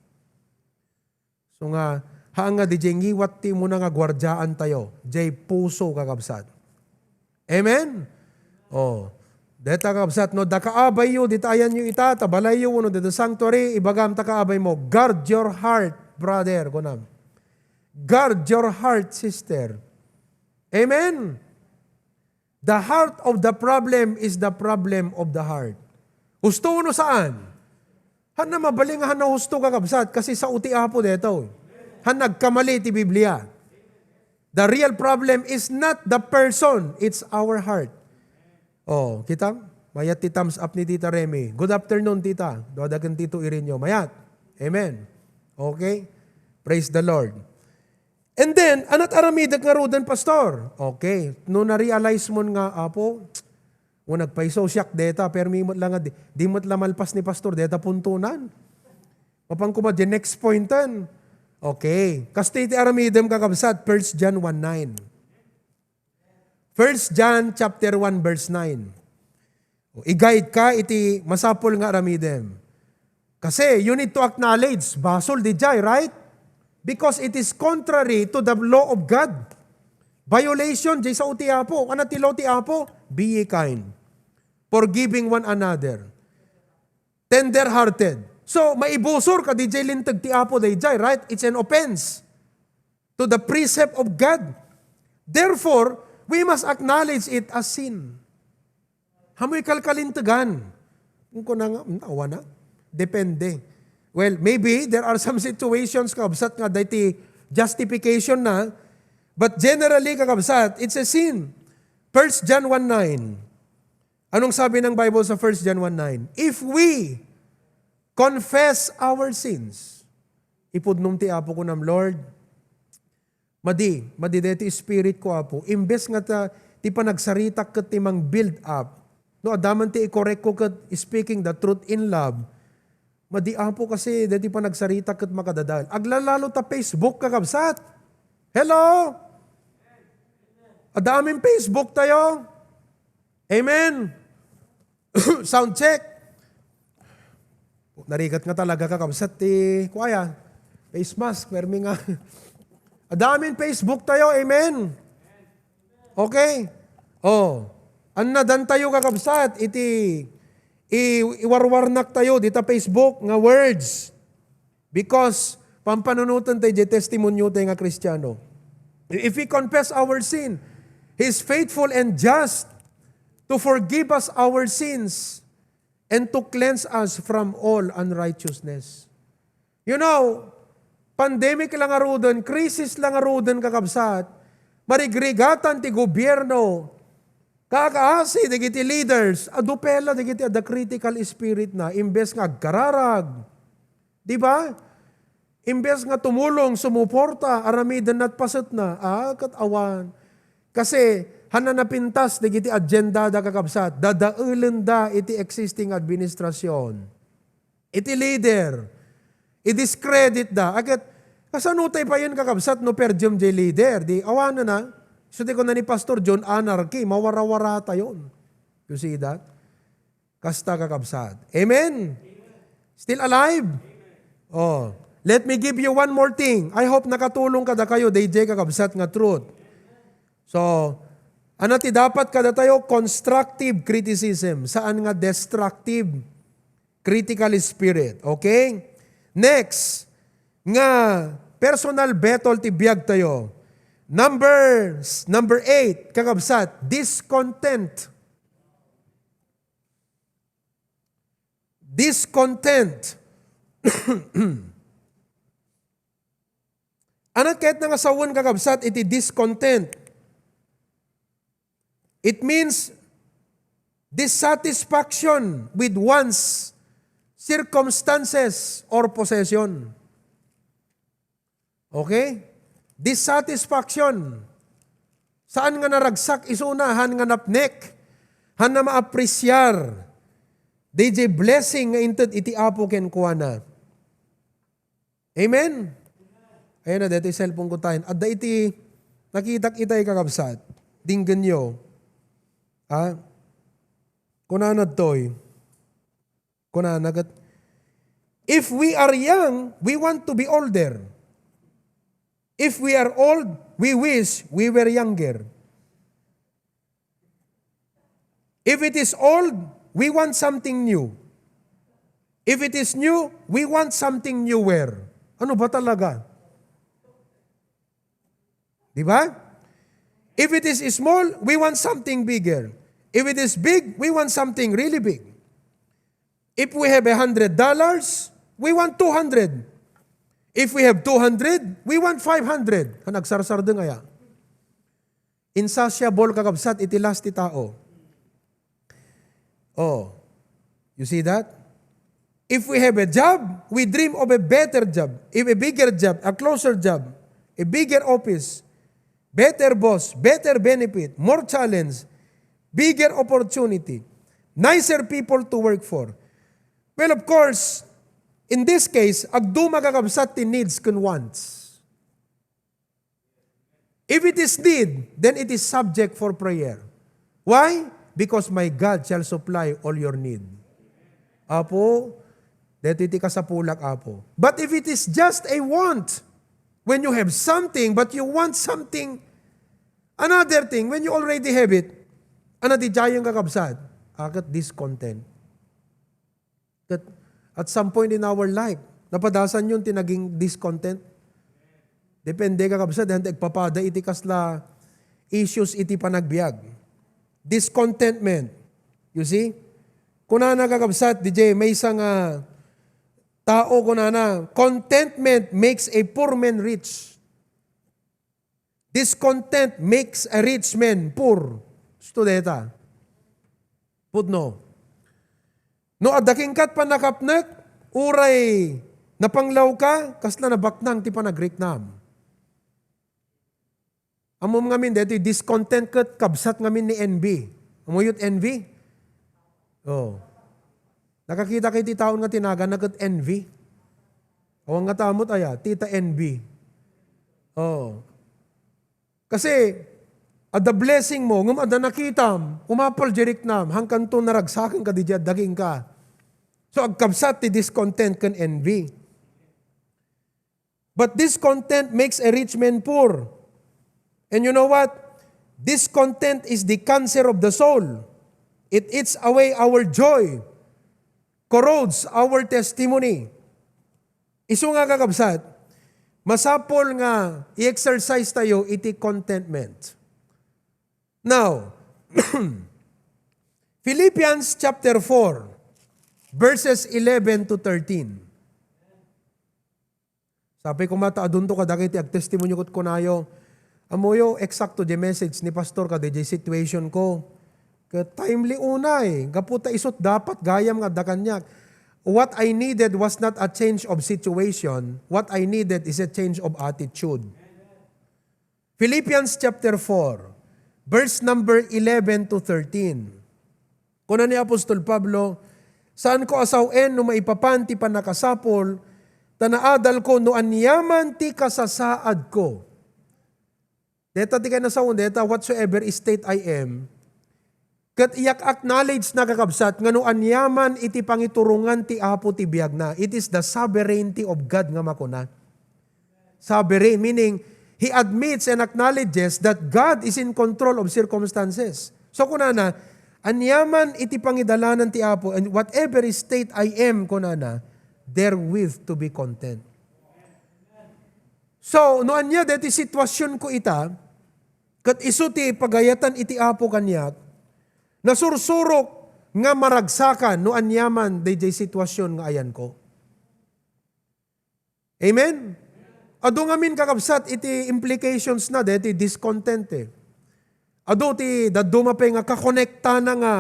So nga, haan nga di jay ngiwat ti umuna nga guardiaan tayo, jay puso, kakabsat. Amen? Oh. Deta, kakabsat, no, da kaabayyo, dita ayanyo ita, ta balayyo, wenno dita sanctuary, ibagam ta kaabaymo, guard your heart, brother, kunam. Guard your heart, sister. Amen? The heart of the problem is the problem of the heart. Husto wenno saan? Haan na mabalin nga haan na husto, kakabsat, kasi sao ti Apo detoy. Haan nagkamali ti Biblia. The real problem is not the person, it's our heart. Oh, kita? Mayat ti thumbs up ni Tita Remy. Good afternoon, Tita. Duada ken Tito Irineo. Mayat. Amen. Okay? Praise the Lord. And then, anat aramidek ngaruden, Pastor? Okay. No na-realize mon nga, Apo, o nagpaiso siak deta, permi met la nga di, di met la malpas ni Pastor deta puntonan. Mapan koma di next pointen. Okay. Kastoy ti aramidem, kakabsat, First John one nine. First John chapter one verse nine. I-guide ka iti masapul nga aramidem. Kasi you need to acknowledge, basol di jay, right? Because it is contrary to the law of God. Violation, jay sao ti Apo. Ano ti law ti Apo? Be ye kind. Forgiving one another. Tender-hearted. So, maibusor ka di jay linteg ti Apo dayjay, right? It's an offense to the precept of God. Therefore, we must acknowledge it as sin. Hamoy kalkalintegan. Kung kuna nga, "Hmm, awan na." Depende. Well, maybe there are some situations, kakabsat, nga dati justification na. But generally, kakabsat, it's a sin. First John one nine. Anong sabi ng Bible sa First John one nine? If we confess our sins, ipudnom ti Apo kunam, Lord, madi, madi deti spirit ko, Apo. Imbes nga ta, ti panagsaritak ket ti mang-build up, no, adda man ti i-correct ko ket speaking the truth in love, madi, Apo, kasi deti panagsaritak ket makadadael. Aglalalo ta Facebook, kakabsat. Hello? Adda amin Facebook tayo. Amen. Sound check. Narigat nga talaga, kakabsat, ti kuaya. Face mask, permi nga. Adda amin Facebook tayo, amen. Okay? Oh. Annadan tayo, kakabsat, iti i-, iwarwarnak tayo dita Facebook nga words. Because pampanunoten tayo di testimonio tayo nga Kristiano. If we confess our sin, He is faithful and just to forgive us our sins and to cleanse us from all unrighteousness. You know, pandemic lang aruden, crisis lang aruden, kakabsat, marigrigatan ti gobierno, kakaasi dagiti leaders, adu pay la dagiti adda critical spirit na, imbes nga agkararag. Di ba? Imbes nga tumulong, sumuporta, aramiden na ti pasetna, ah, ket awan. Kasi, haan na napintas dagiti agenda da, kakabsat, dadaelenda iti existing administrasyon. Iti leader, i-discredit da. Aket, kasano tay payen, kakabsat, no perdiem jay leader? Di, awanen na. So, di ko na ni Pastor John, anarchy, mawarawara tayon. You see that? Kasta, kakabsat. Amen? Still alive? Oh, let me give you one more thing. I hope nakatulong kada kayo, D J, kakabsat, nga truth. So, ano ti dapat kada tayo? Constructive criticism. Saan nga destructive? Critical spirit. Okay? Next, nga personal battle ti biag tayo. Number, number eight, kakabsat, discontent. Discontent. Ano ket nga sawen, kakabsat, iti discontent? It means dissatisfaction with one's circumstances or possession. Okay? Dissatisfaction. Saan nga naragsak isuna, haan nga napnek, haan na maapresiar D J blessing nga inted iti Apo kenkuana. Amen? Ayan na, dito yung cellphone ko tayo. Adda iti, nakitak itay, kakabsat. Dinggan nyo. Ha? Kunana ditoy, kunana ket, "If we are young, we want to be older. If we are old, we wish we were younger. If it is old, we want something new. If it is new, we want something newer." Ano ba talaga? Di ba? If it is small, we want something bigger. If it is big, we want something really big. If we have a hundred dollars, we want two hundred. If we have two hundred, we want five hundred. Ha, nagsarsardeng aya. Insatiable, kakabsat, iti last ti tao. Oh, you see that? If we have a job, we dream of a better job, if a bigger job, a closer job, a bigger office, better boss, better benefit, more challenge, bigger opportunity, nicer people to work for. Well, of course, in this case, agduma, kakabsat, ti needs ken wants. If it is need, then it is subject for prayer. Why? "Because my God shall supply all your need." Apo, daytoy ti kasapulak, Apo. But if it is just a want, when you have something, but you want something, another thing, when you already have it, ano ti diayon, kakabsat? Ket discontent. Ket at some point in our life, napadasan yon ti naging discontent? Depende, kakabsat, dayta agpapada iti kasla issues iti panagbiag. Discontentment. You see? Kunana, kakabsat, D J, maysa nga tao, kunana, "Contentment makes a poor man rich." Discontent makes a rich man poor. Gusto deta. Pudno. No adda kenka ti pannakapnek, uray napanglaw ka, kasla nabaknang ti panagriknam. Ammom ngamin, daytoy discontent ket kabsat ngamin ni envy. Ammoyo ti envy? Oh. Nakakita kayo ti taon nga tinaganna ket envy? Awan nga tamot aya, Tita Envy. Oh. Kasi, adda blessing mo, ngem adda nakitam, umapal di riknam, hangkanto naragsaken ka di adda kenka. So, agkabsat ti discontent ken envy. But discontent makes a rich man poor. And you know what? Discontent is the cancer of the soul. It eats away our joy, corrodes our testimony. Isu nga, kakabsat, masapul nga i-exercise tayo iti contentment. Now, Philippians chapter four, verses eleven to thirteen. Sapay koma ta adunto kadagiti agtestimonio ket kunayo, "Ammoyo, eksakto di message ni Pastor kadagiti situation ko. Ket timely unay, gapu ta isut dapat gayam nga adda kaniak." What I needed was not a change of situation. What I needed is a change of attitude. Philippians chapter four, verse number eleven to thirteen. Kuna ni Apostol Pablo, "Saanko a sawen no maipapan ti pannakasapul, ta naadalko no aniaman ti kasasaadko." Deta ti kayat nga sawen, deta, "Whatsoever state I am," ket iyak acknowledge na, kakabsat, nga no aniaman iti pangiturongan ti Apo ti biagna. It is the sovereignty of God nga makuna. Sovereign, meaning, he admits and acknowledges that God is in control of circumstances. So, kunana, "Aniaman iti pangidalanan ti Apo, and whatever state I am," kunana, "therewith to be content." So, no ania deti situasionko ita, ket isu ti pagayatan iti Apo kaniak, nasursurok nga maragsakan no aniaman daydiay situasion nga ayanko. Amen? Adu ngamin, kakabsat, iti implications na deti discontent, eh. Adu ti dadduma pay nga kakonektana nga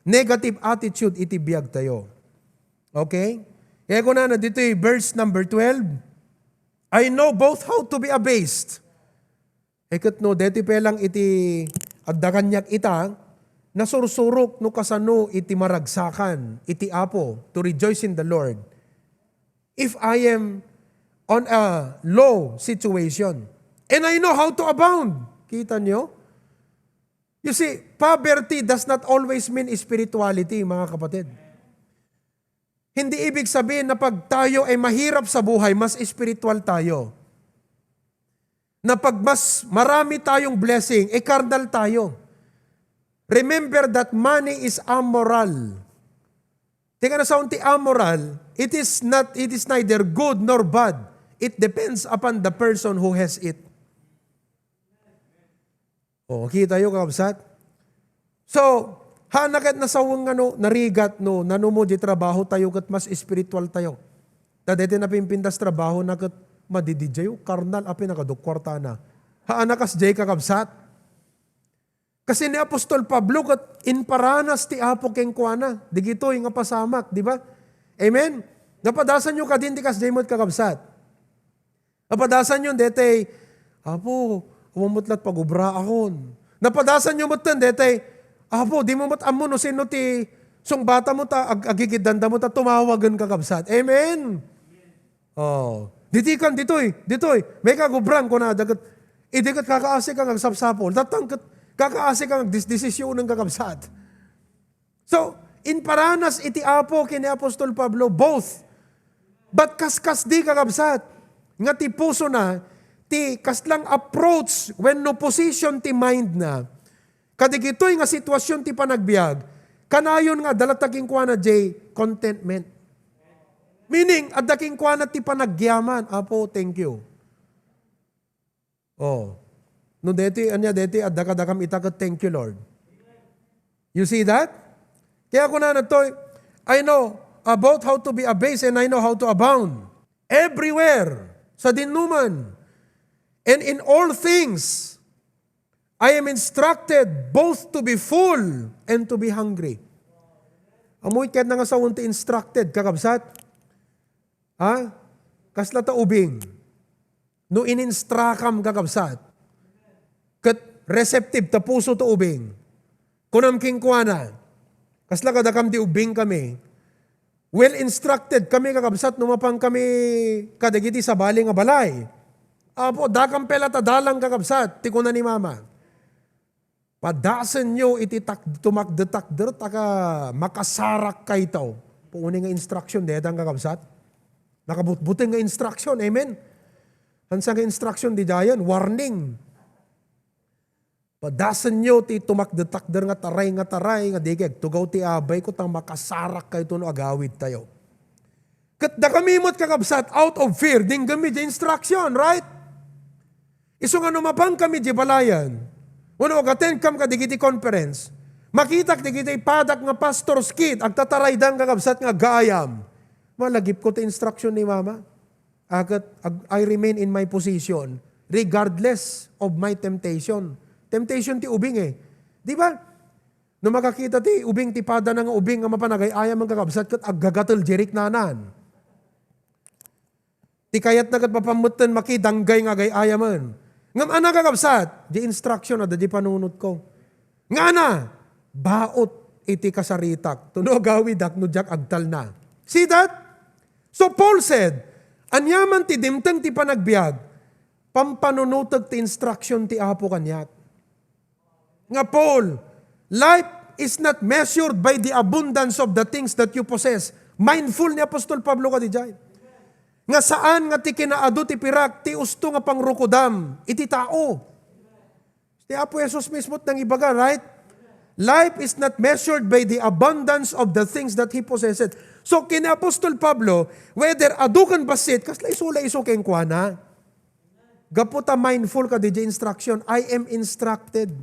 negative attitude iti biagtayo. Okay? Kaya kunana ditoy verse number twelve, "I know both how to be abased." Ket no, deti pay lang iti adda kaniak ita, nasursurok no kasano iti maragsakan iti Apo, to rejoice in the Lord if I am on a low situation. And I know how to abound. Kita nyo? You see, poverty does not always mean spirituality, mga kapatid. Hindi ibig sabihin na pag tayo ay mahirap sa buhay, mas spiritual tayo. Na pag mas marami tayong blessing, e karnal tayo. Remember that money is amoral. Tika na sa unti amoral, it is not, it is neither good nor bad. It depends upon the person who has it. O, kita yo, kakabsat? So, haan na ket nasaweng nga no, narigat no, nanumo di trabaho tayo ket mas spiritual tayo. Ta deti napimpintas trabaho na ket madididiay, karnal, apay nakadukwarta na. Haan na kasdiay, kakabsat? Kasi ni Apostol Pablo ket imparanas ti Apo kenkuana, digitoy nga pasamak, di ba? Amen? Napadasan yo kadin ti kasdiay met, kakabsat? Napadasan yo, detay, "Apo, awan met lat pagubraakon." Napadasan yo met ten, detay, "Apo, di mo met ammo no sino ti sungbata mo ta ag-, agigiddanda mo ta tumawagen, kakabsat." Amen? Oh. Ditikan, ditoy, ditoy. May kagubran, kuna dagat. Idi ket kakaasi ka nga agsapsapul. Tatang ket kakaasi ka nga agdisdesisionen, kakabsat. So, imparanas iti Apo ken ni Apostol Pablo, both. But kaskasdi, kakabsat, nga ti pusona, ti kaslang approach wenno position ti mind na, kadigitoy nga sitwasyon ti panagbiag, kanayon nga adda latta kenkuana jay contentment. Meaning, adda kenkuana ti panagyaman, "Apo, thank you." Oh. No, deti, ania, deti, adda kadakam ita ket, "Thank you, Lord." You see that? Kaya ako na nagtoy, I know about how to be abased and I know how to abound. Everywhere, sa dinnuman, and in all things, I am instructed both to be full and to be hungry. Amoy ket nga sawen ti instructed, kakabsat? Ha? Kasla ta ubing. No ininstrakam, kakabsat, ket receptive ta puso ta ubing, kunam kenkuana, "Kasla kadakam ti ubing kami?" Well instructed kami, kakabsat, no mapan kami kadagiti sabali nga balay. "Apo, dakam pay latta dalan, kakabsat," ti kuna ni Mama. Padasenyo iti tak-, tumakder-takder, ta ka-, makasarak kayto. Puoni nga instruction, detan, kakabsat? Nakabutbuteng nga instruction, amen? Hansa nga instruction, di dayan, warning. Padasenyo ti tumakder-takder nga taray, nga taray, nga di kay agtugaw ti abayko, ta makasarak kayto no agawid tayo. Ket dakami met, kakabsat, out of fear, denggenmi di instruction, right? Isu nga no mapan kami di balayan, wenno ag-attend kam kadagiti conference, makitak dagiti padak nga pastor's kid, agtataraydan, kakabsat, nga aggaayam. Malagipko ti instruction ni Mama. Aket ag-, I remain in my position regardless of my temptation. Temptation ti ubing eh. Di ba? No makakita ti ubing ti padana nga ubing nga mapan agay-ayamen, kakabsat, ket aggagatel di riknanan. Ti kayatna ket mapan metten makidanggay nga agay-ayamen. Ngem ania, kakabsat? Di instruction adda di panunotko. Nga ania? Baut iti kasaritak. Tuno agawidak no diak agtalna. See that? So Paul said, "Aniaman ti dimteng ti panagbiag, pampanunotek ti instruction ti Apo kaniak." Nga Paul, life is not measured by the abundance of the things that you possess. Mindful ni Apostol Pablo kadiay. Nga saan nga ti kinaadu ti pirak ti usto nga pangrukodam iti tao. Ti Apo Jesus mismo ti nangibaga, right? Life is not measured by the abundance of the things that he possessed. So, ken ni Apostol Pablo, whether adu ken bassit, kasla isu la isu kenkuana. Gapu ta mindful kadiay instruction, "I am instructed."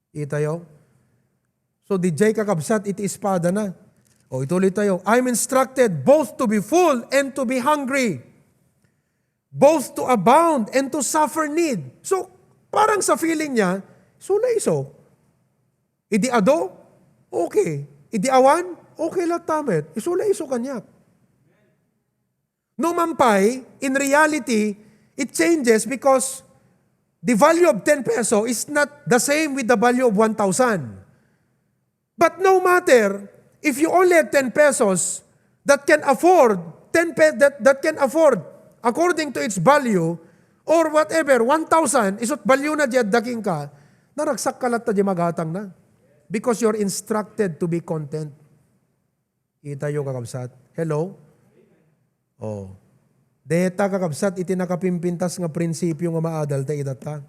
Itayo? So, diay, kakabsat, iti espadana. O, ituloy tayo. "I'm instructed both to be full and to be hungry, both to abound and to suffer need." So, parang sa feeling niya, isu la isu. Idi adu, okay. Idi awan, okay latta met. Isu la isu kaniak. No man pay, in reality, it changes because the value of ten peso is not the same with the value of one thousand. But no matter, if you only have ten pesos that can afford, ten pe-, that, that can afford, according to its value, or whatever, one thousand, isut' value na diay adda kenka, Naragsakka latta diay magatangna. Because you're instructed to be content. Kitayo, kakabsat. Hello? Oh. Deta, kakabsat, iti nakapimpintas nga prinsipio nga maadal ta itatta.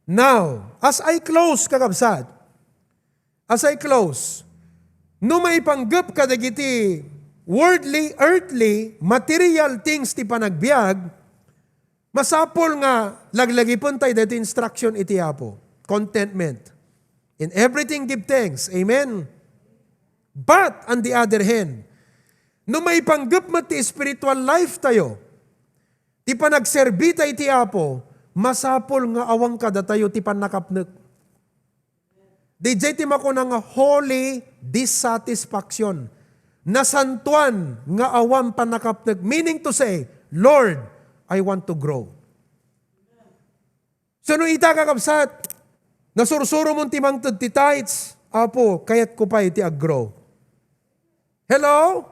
Now, as I close, kakabsat, as I close, no maipanggep kadagiti worldly, earthly, material things ti panagbiag, masapul nga laglagipentayo daytoy instruction iti Apo. Contentment. In everything give thanks. Amen? But, on the other hand, no maipanggep met ti spiritual life tayo, ti panagserbi ta iti Apo, masapul nga awan kadatayo ti pannakapnek. Didiay ti makuna nga holy dissatisfaction. Nasantuan nga awan pannakapnek. Meaning to say, "Lord, I want to grow." So, no ita, kakabsat, nasursuromon ti mangted ti tithes, "Apo, kayatko pay ti ag-grow." Hello?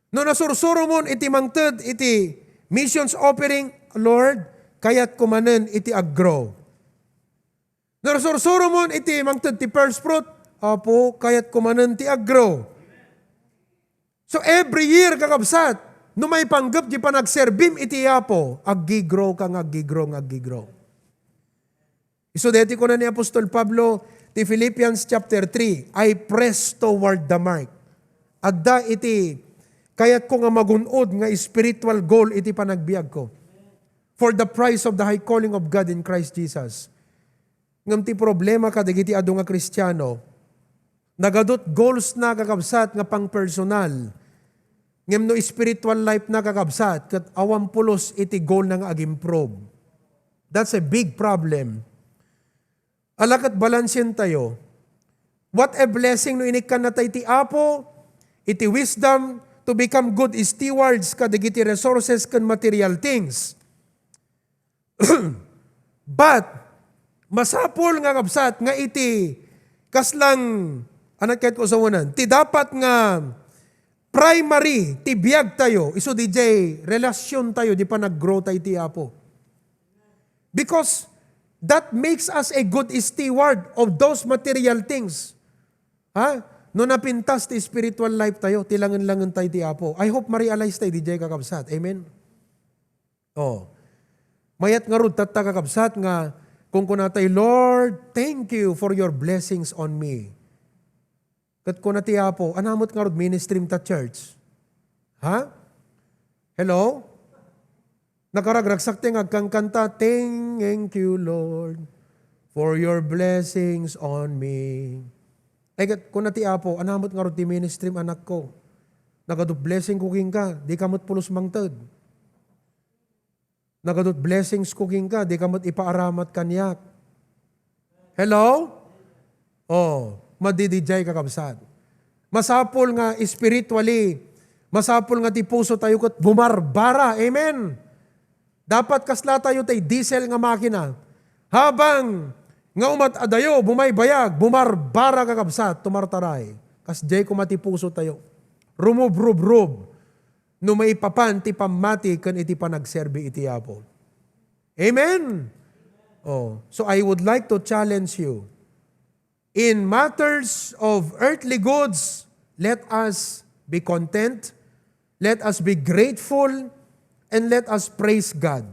No nasursuromon iti mangted iti missions offering, "Lord, kayatko manen iti ag-grow." No nasursuromon iti mangted ti first fruit, "Apo, kayatko manen ti ag-grow." So every year, kakabsat, no maipanggep ti panagserbim iti Apo, aggi-grow ka nga aggi-grow nga aggi-grow. Isu daytoy kuna ni Apostol Pablo ti Philippians chapter three, "I press toward the mark." Adda iti kayatko nga magun-od nga spiritual goal iti panagbiagko. "For the prize of the high calling of God in Christ Jesus." Ngem ti problema kadagiti adu nga Kristiano, nagadut goals na, kakabsat, nga pang-personal. Ngem no spiritual life na, kakabsat, ket awan pulos iti goal na nga ag-improve. That's a big problem. Ala ket balansen tayo. What a blessing no inikkan na tay ti Apo iti wisdom to become good stewards kadagiti resources ken material things. But, masapul nga, kabsat, nga iti kaslang, anak ket usawanan, ti dapat nga primary ti biag tayo, isu didiay relasyon tayo, di panag-grow tayo ti Apo. Because that makes us a good steward of those material things. Ha? No napintas ti spiritual life tayo, ti langen-langen tayo ti Apo. I hope ma-realize tayo didiay, kakabsat. Amen? Oh. Mayat ngarud tatta, kakabsat, nga kunkunatay, "Lord, thank you for your blessings on me." Ket kuna ti Apo, "Ania met ngarud ministrim ta, church?" Ha? Hello? Nakaragragsak ti nga agkankanta, "Thank you, Lord, for your blessings on me." Ay, ket kuna ti Apo, "Ania met ngarud ti ministrim, anakko? Nagadup blessing ko kenka, di ka met pulos mangted." Nagadup blessings ko kenka, di ka met ipaaramat kaniak. Hello? Oh, madididiay, kakabsat. Masapul nga spiritually, masapul nga ti puso tayo ket bumarbara. Amen? Dapat kasla tayo tay diesel nga makina. Habang nga umat-adayo, bumaybayag, bumarbara, kakabsat, tumartaray. Kasdiay koma ti puso tayo. Rumubrubrob. No maipapan ti pammati ken iti panagserbi iti Apo. Amen? Oh, so I would like to challenge you. In matters of earthly goods, let us be content, let us be grateful, and let us praise God.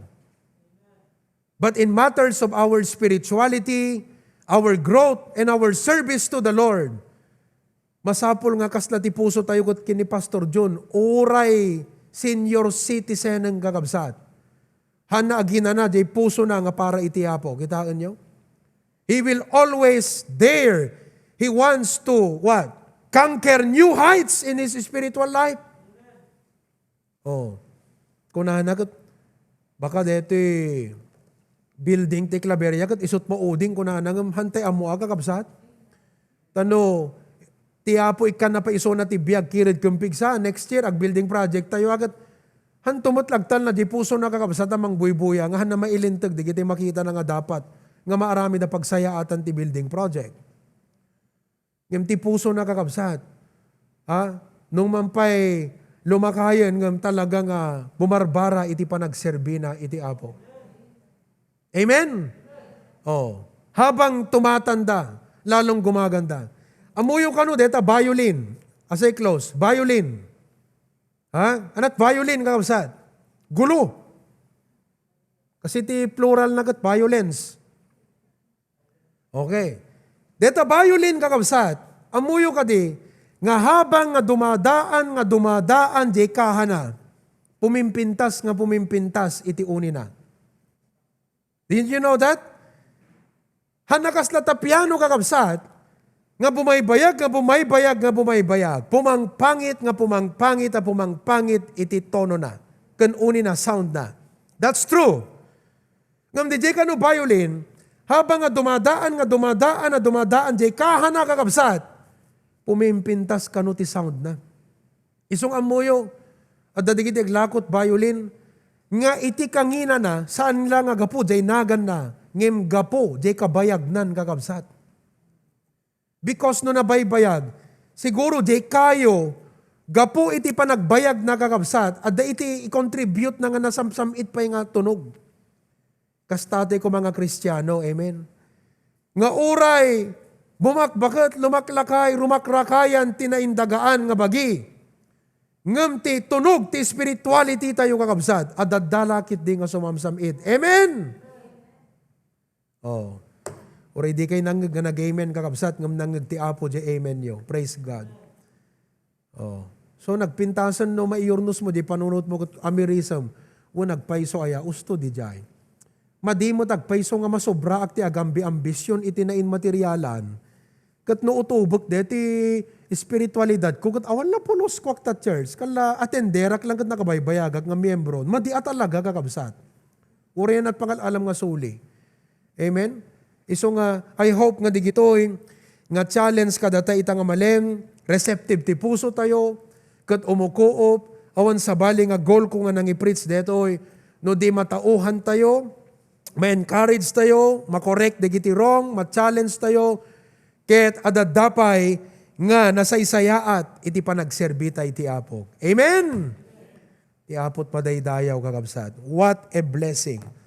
But in matters of our spirituality, our growth, and our service to the Lord, masapul nga kasla ti puso tayo ket ken ni Pastor John, uray senior citizen nga, kakabsat. Hanna aginana, diay pusona nga para iti Apo. Kitaenyo? He will always there. He wants to, what? Conquer new heights in his spiritual life. Oh. Kunana ket, baka detoy building ti Claveria ket isut' mauding, kunana, ngem hantay ammo a, kakabsat. Ta no ti Apo ikkanna pay isuna ti biag, kired ken pigsa, next year, ag-building project tayo, a ket hanto met lagtalna diay pusona, kakabsat, a mangbuybuya, nga hanna mailinteg dagiti makitana nga dapat nga maaramid a pagsayaatan ti building project. Ngem ti pusona, kakabsat, ha? Nung man pay lumakayen, ngem talaga nga bumarbara iti panagserbina iti Apo. Amen? Oh. Habang tumatanda, lalong gumaganda. Ammoyo kano deta violin. As I close, violin. Ha? Anat violin, kakabsat? Gulo. Kasi ti plural na ket violence. Okay. Deta violin, kakabsat, ammoyo kadi nga habang nga dumadaan, nga dumadaan, diay kahana, pumimpintas nga pumimpintas iti unina. Didn't you know that? Hanna kasla ta piano, kakabsat, nga bumaybayag, nga bumaybayag, nga bumaybayag, pumangpangit, nga pumangpangit, a pumangpangit iti tonona, ken unina soundna. That's true. Ngem diay kano violin, habang nga dumadaan, nga dumadaan, nga dumadaan, diay kahana, kakabsat, pumimpintas kano ti soundna. Isung ammoyo, adda dagiti aglakot violin, nga iti kanginana, saan la nga gapu diay naganna, ngem gapu diay kabayagnan, kakabsat. Because no nabaybayag, siguro diay kayo, gapu iti panagbayagna, kakabsat, adda iti i-contribute na nga nasamsam-it pay nga tunog. Kasta ti koma nga Kristiano, amen? Nga uray bumakbaket, lumaklakay, rumakrakayan ti naindagaan nga bagi. Ngem ti tunog ti spirituality tayo, kakabsat, a daddala ketdi nga sumamsam-it. Amen! Oh. Uray di kay nangngeg nga nag-amen, kakabsat, ngem nangngeg ti Apo diay amen yo. Praise God. Oh. So, nagpintasen no maiyurnos mo, di panunot mo ket amirism, wen agpayso aya, usto diay. Madi met agpayso nga masobraak ti agambi-ambision iti nainmaterialan. Ket no utobek deti espiritualidad ko, ket awan la pulos ko ta church, kala atenderak lang ket nakabaybayagak nga miyembro. Madi a talaga, kakabsat. Uray a pangal-alam nga suli. Amen? Isu nga, I hope nga digitoy nga challenge kadata ita nga malem, receptive ti puso tayo, ket umukuop, awan sabali nga goal ko nga nangi-preach detoy, no di matauhan tayo, ma-encourage tayo, ma-correct dagiti wrong, ma-challenge tayo, ket adda pay nga nasaysayaat iti panagserbi tayo iti Apo. Amen! Ti Apo't madaydayaw, kakabsat. What a blessing.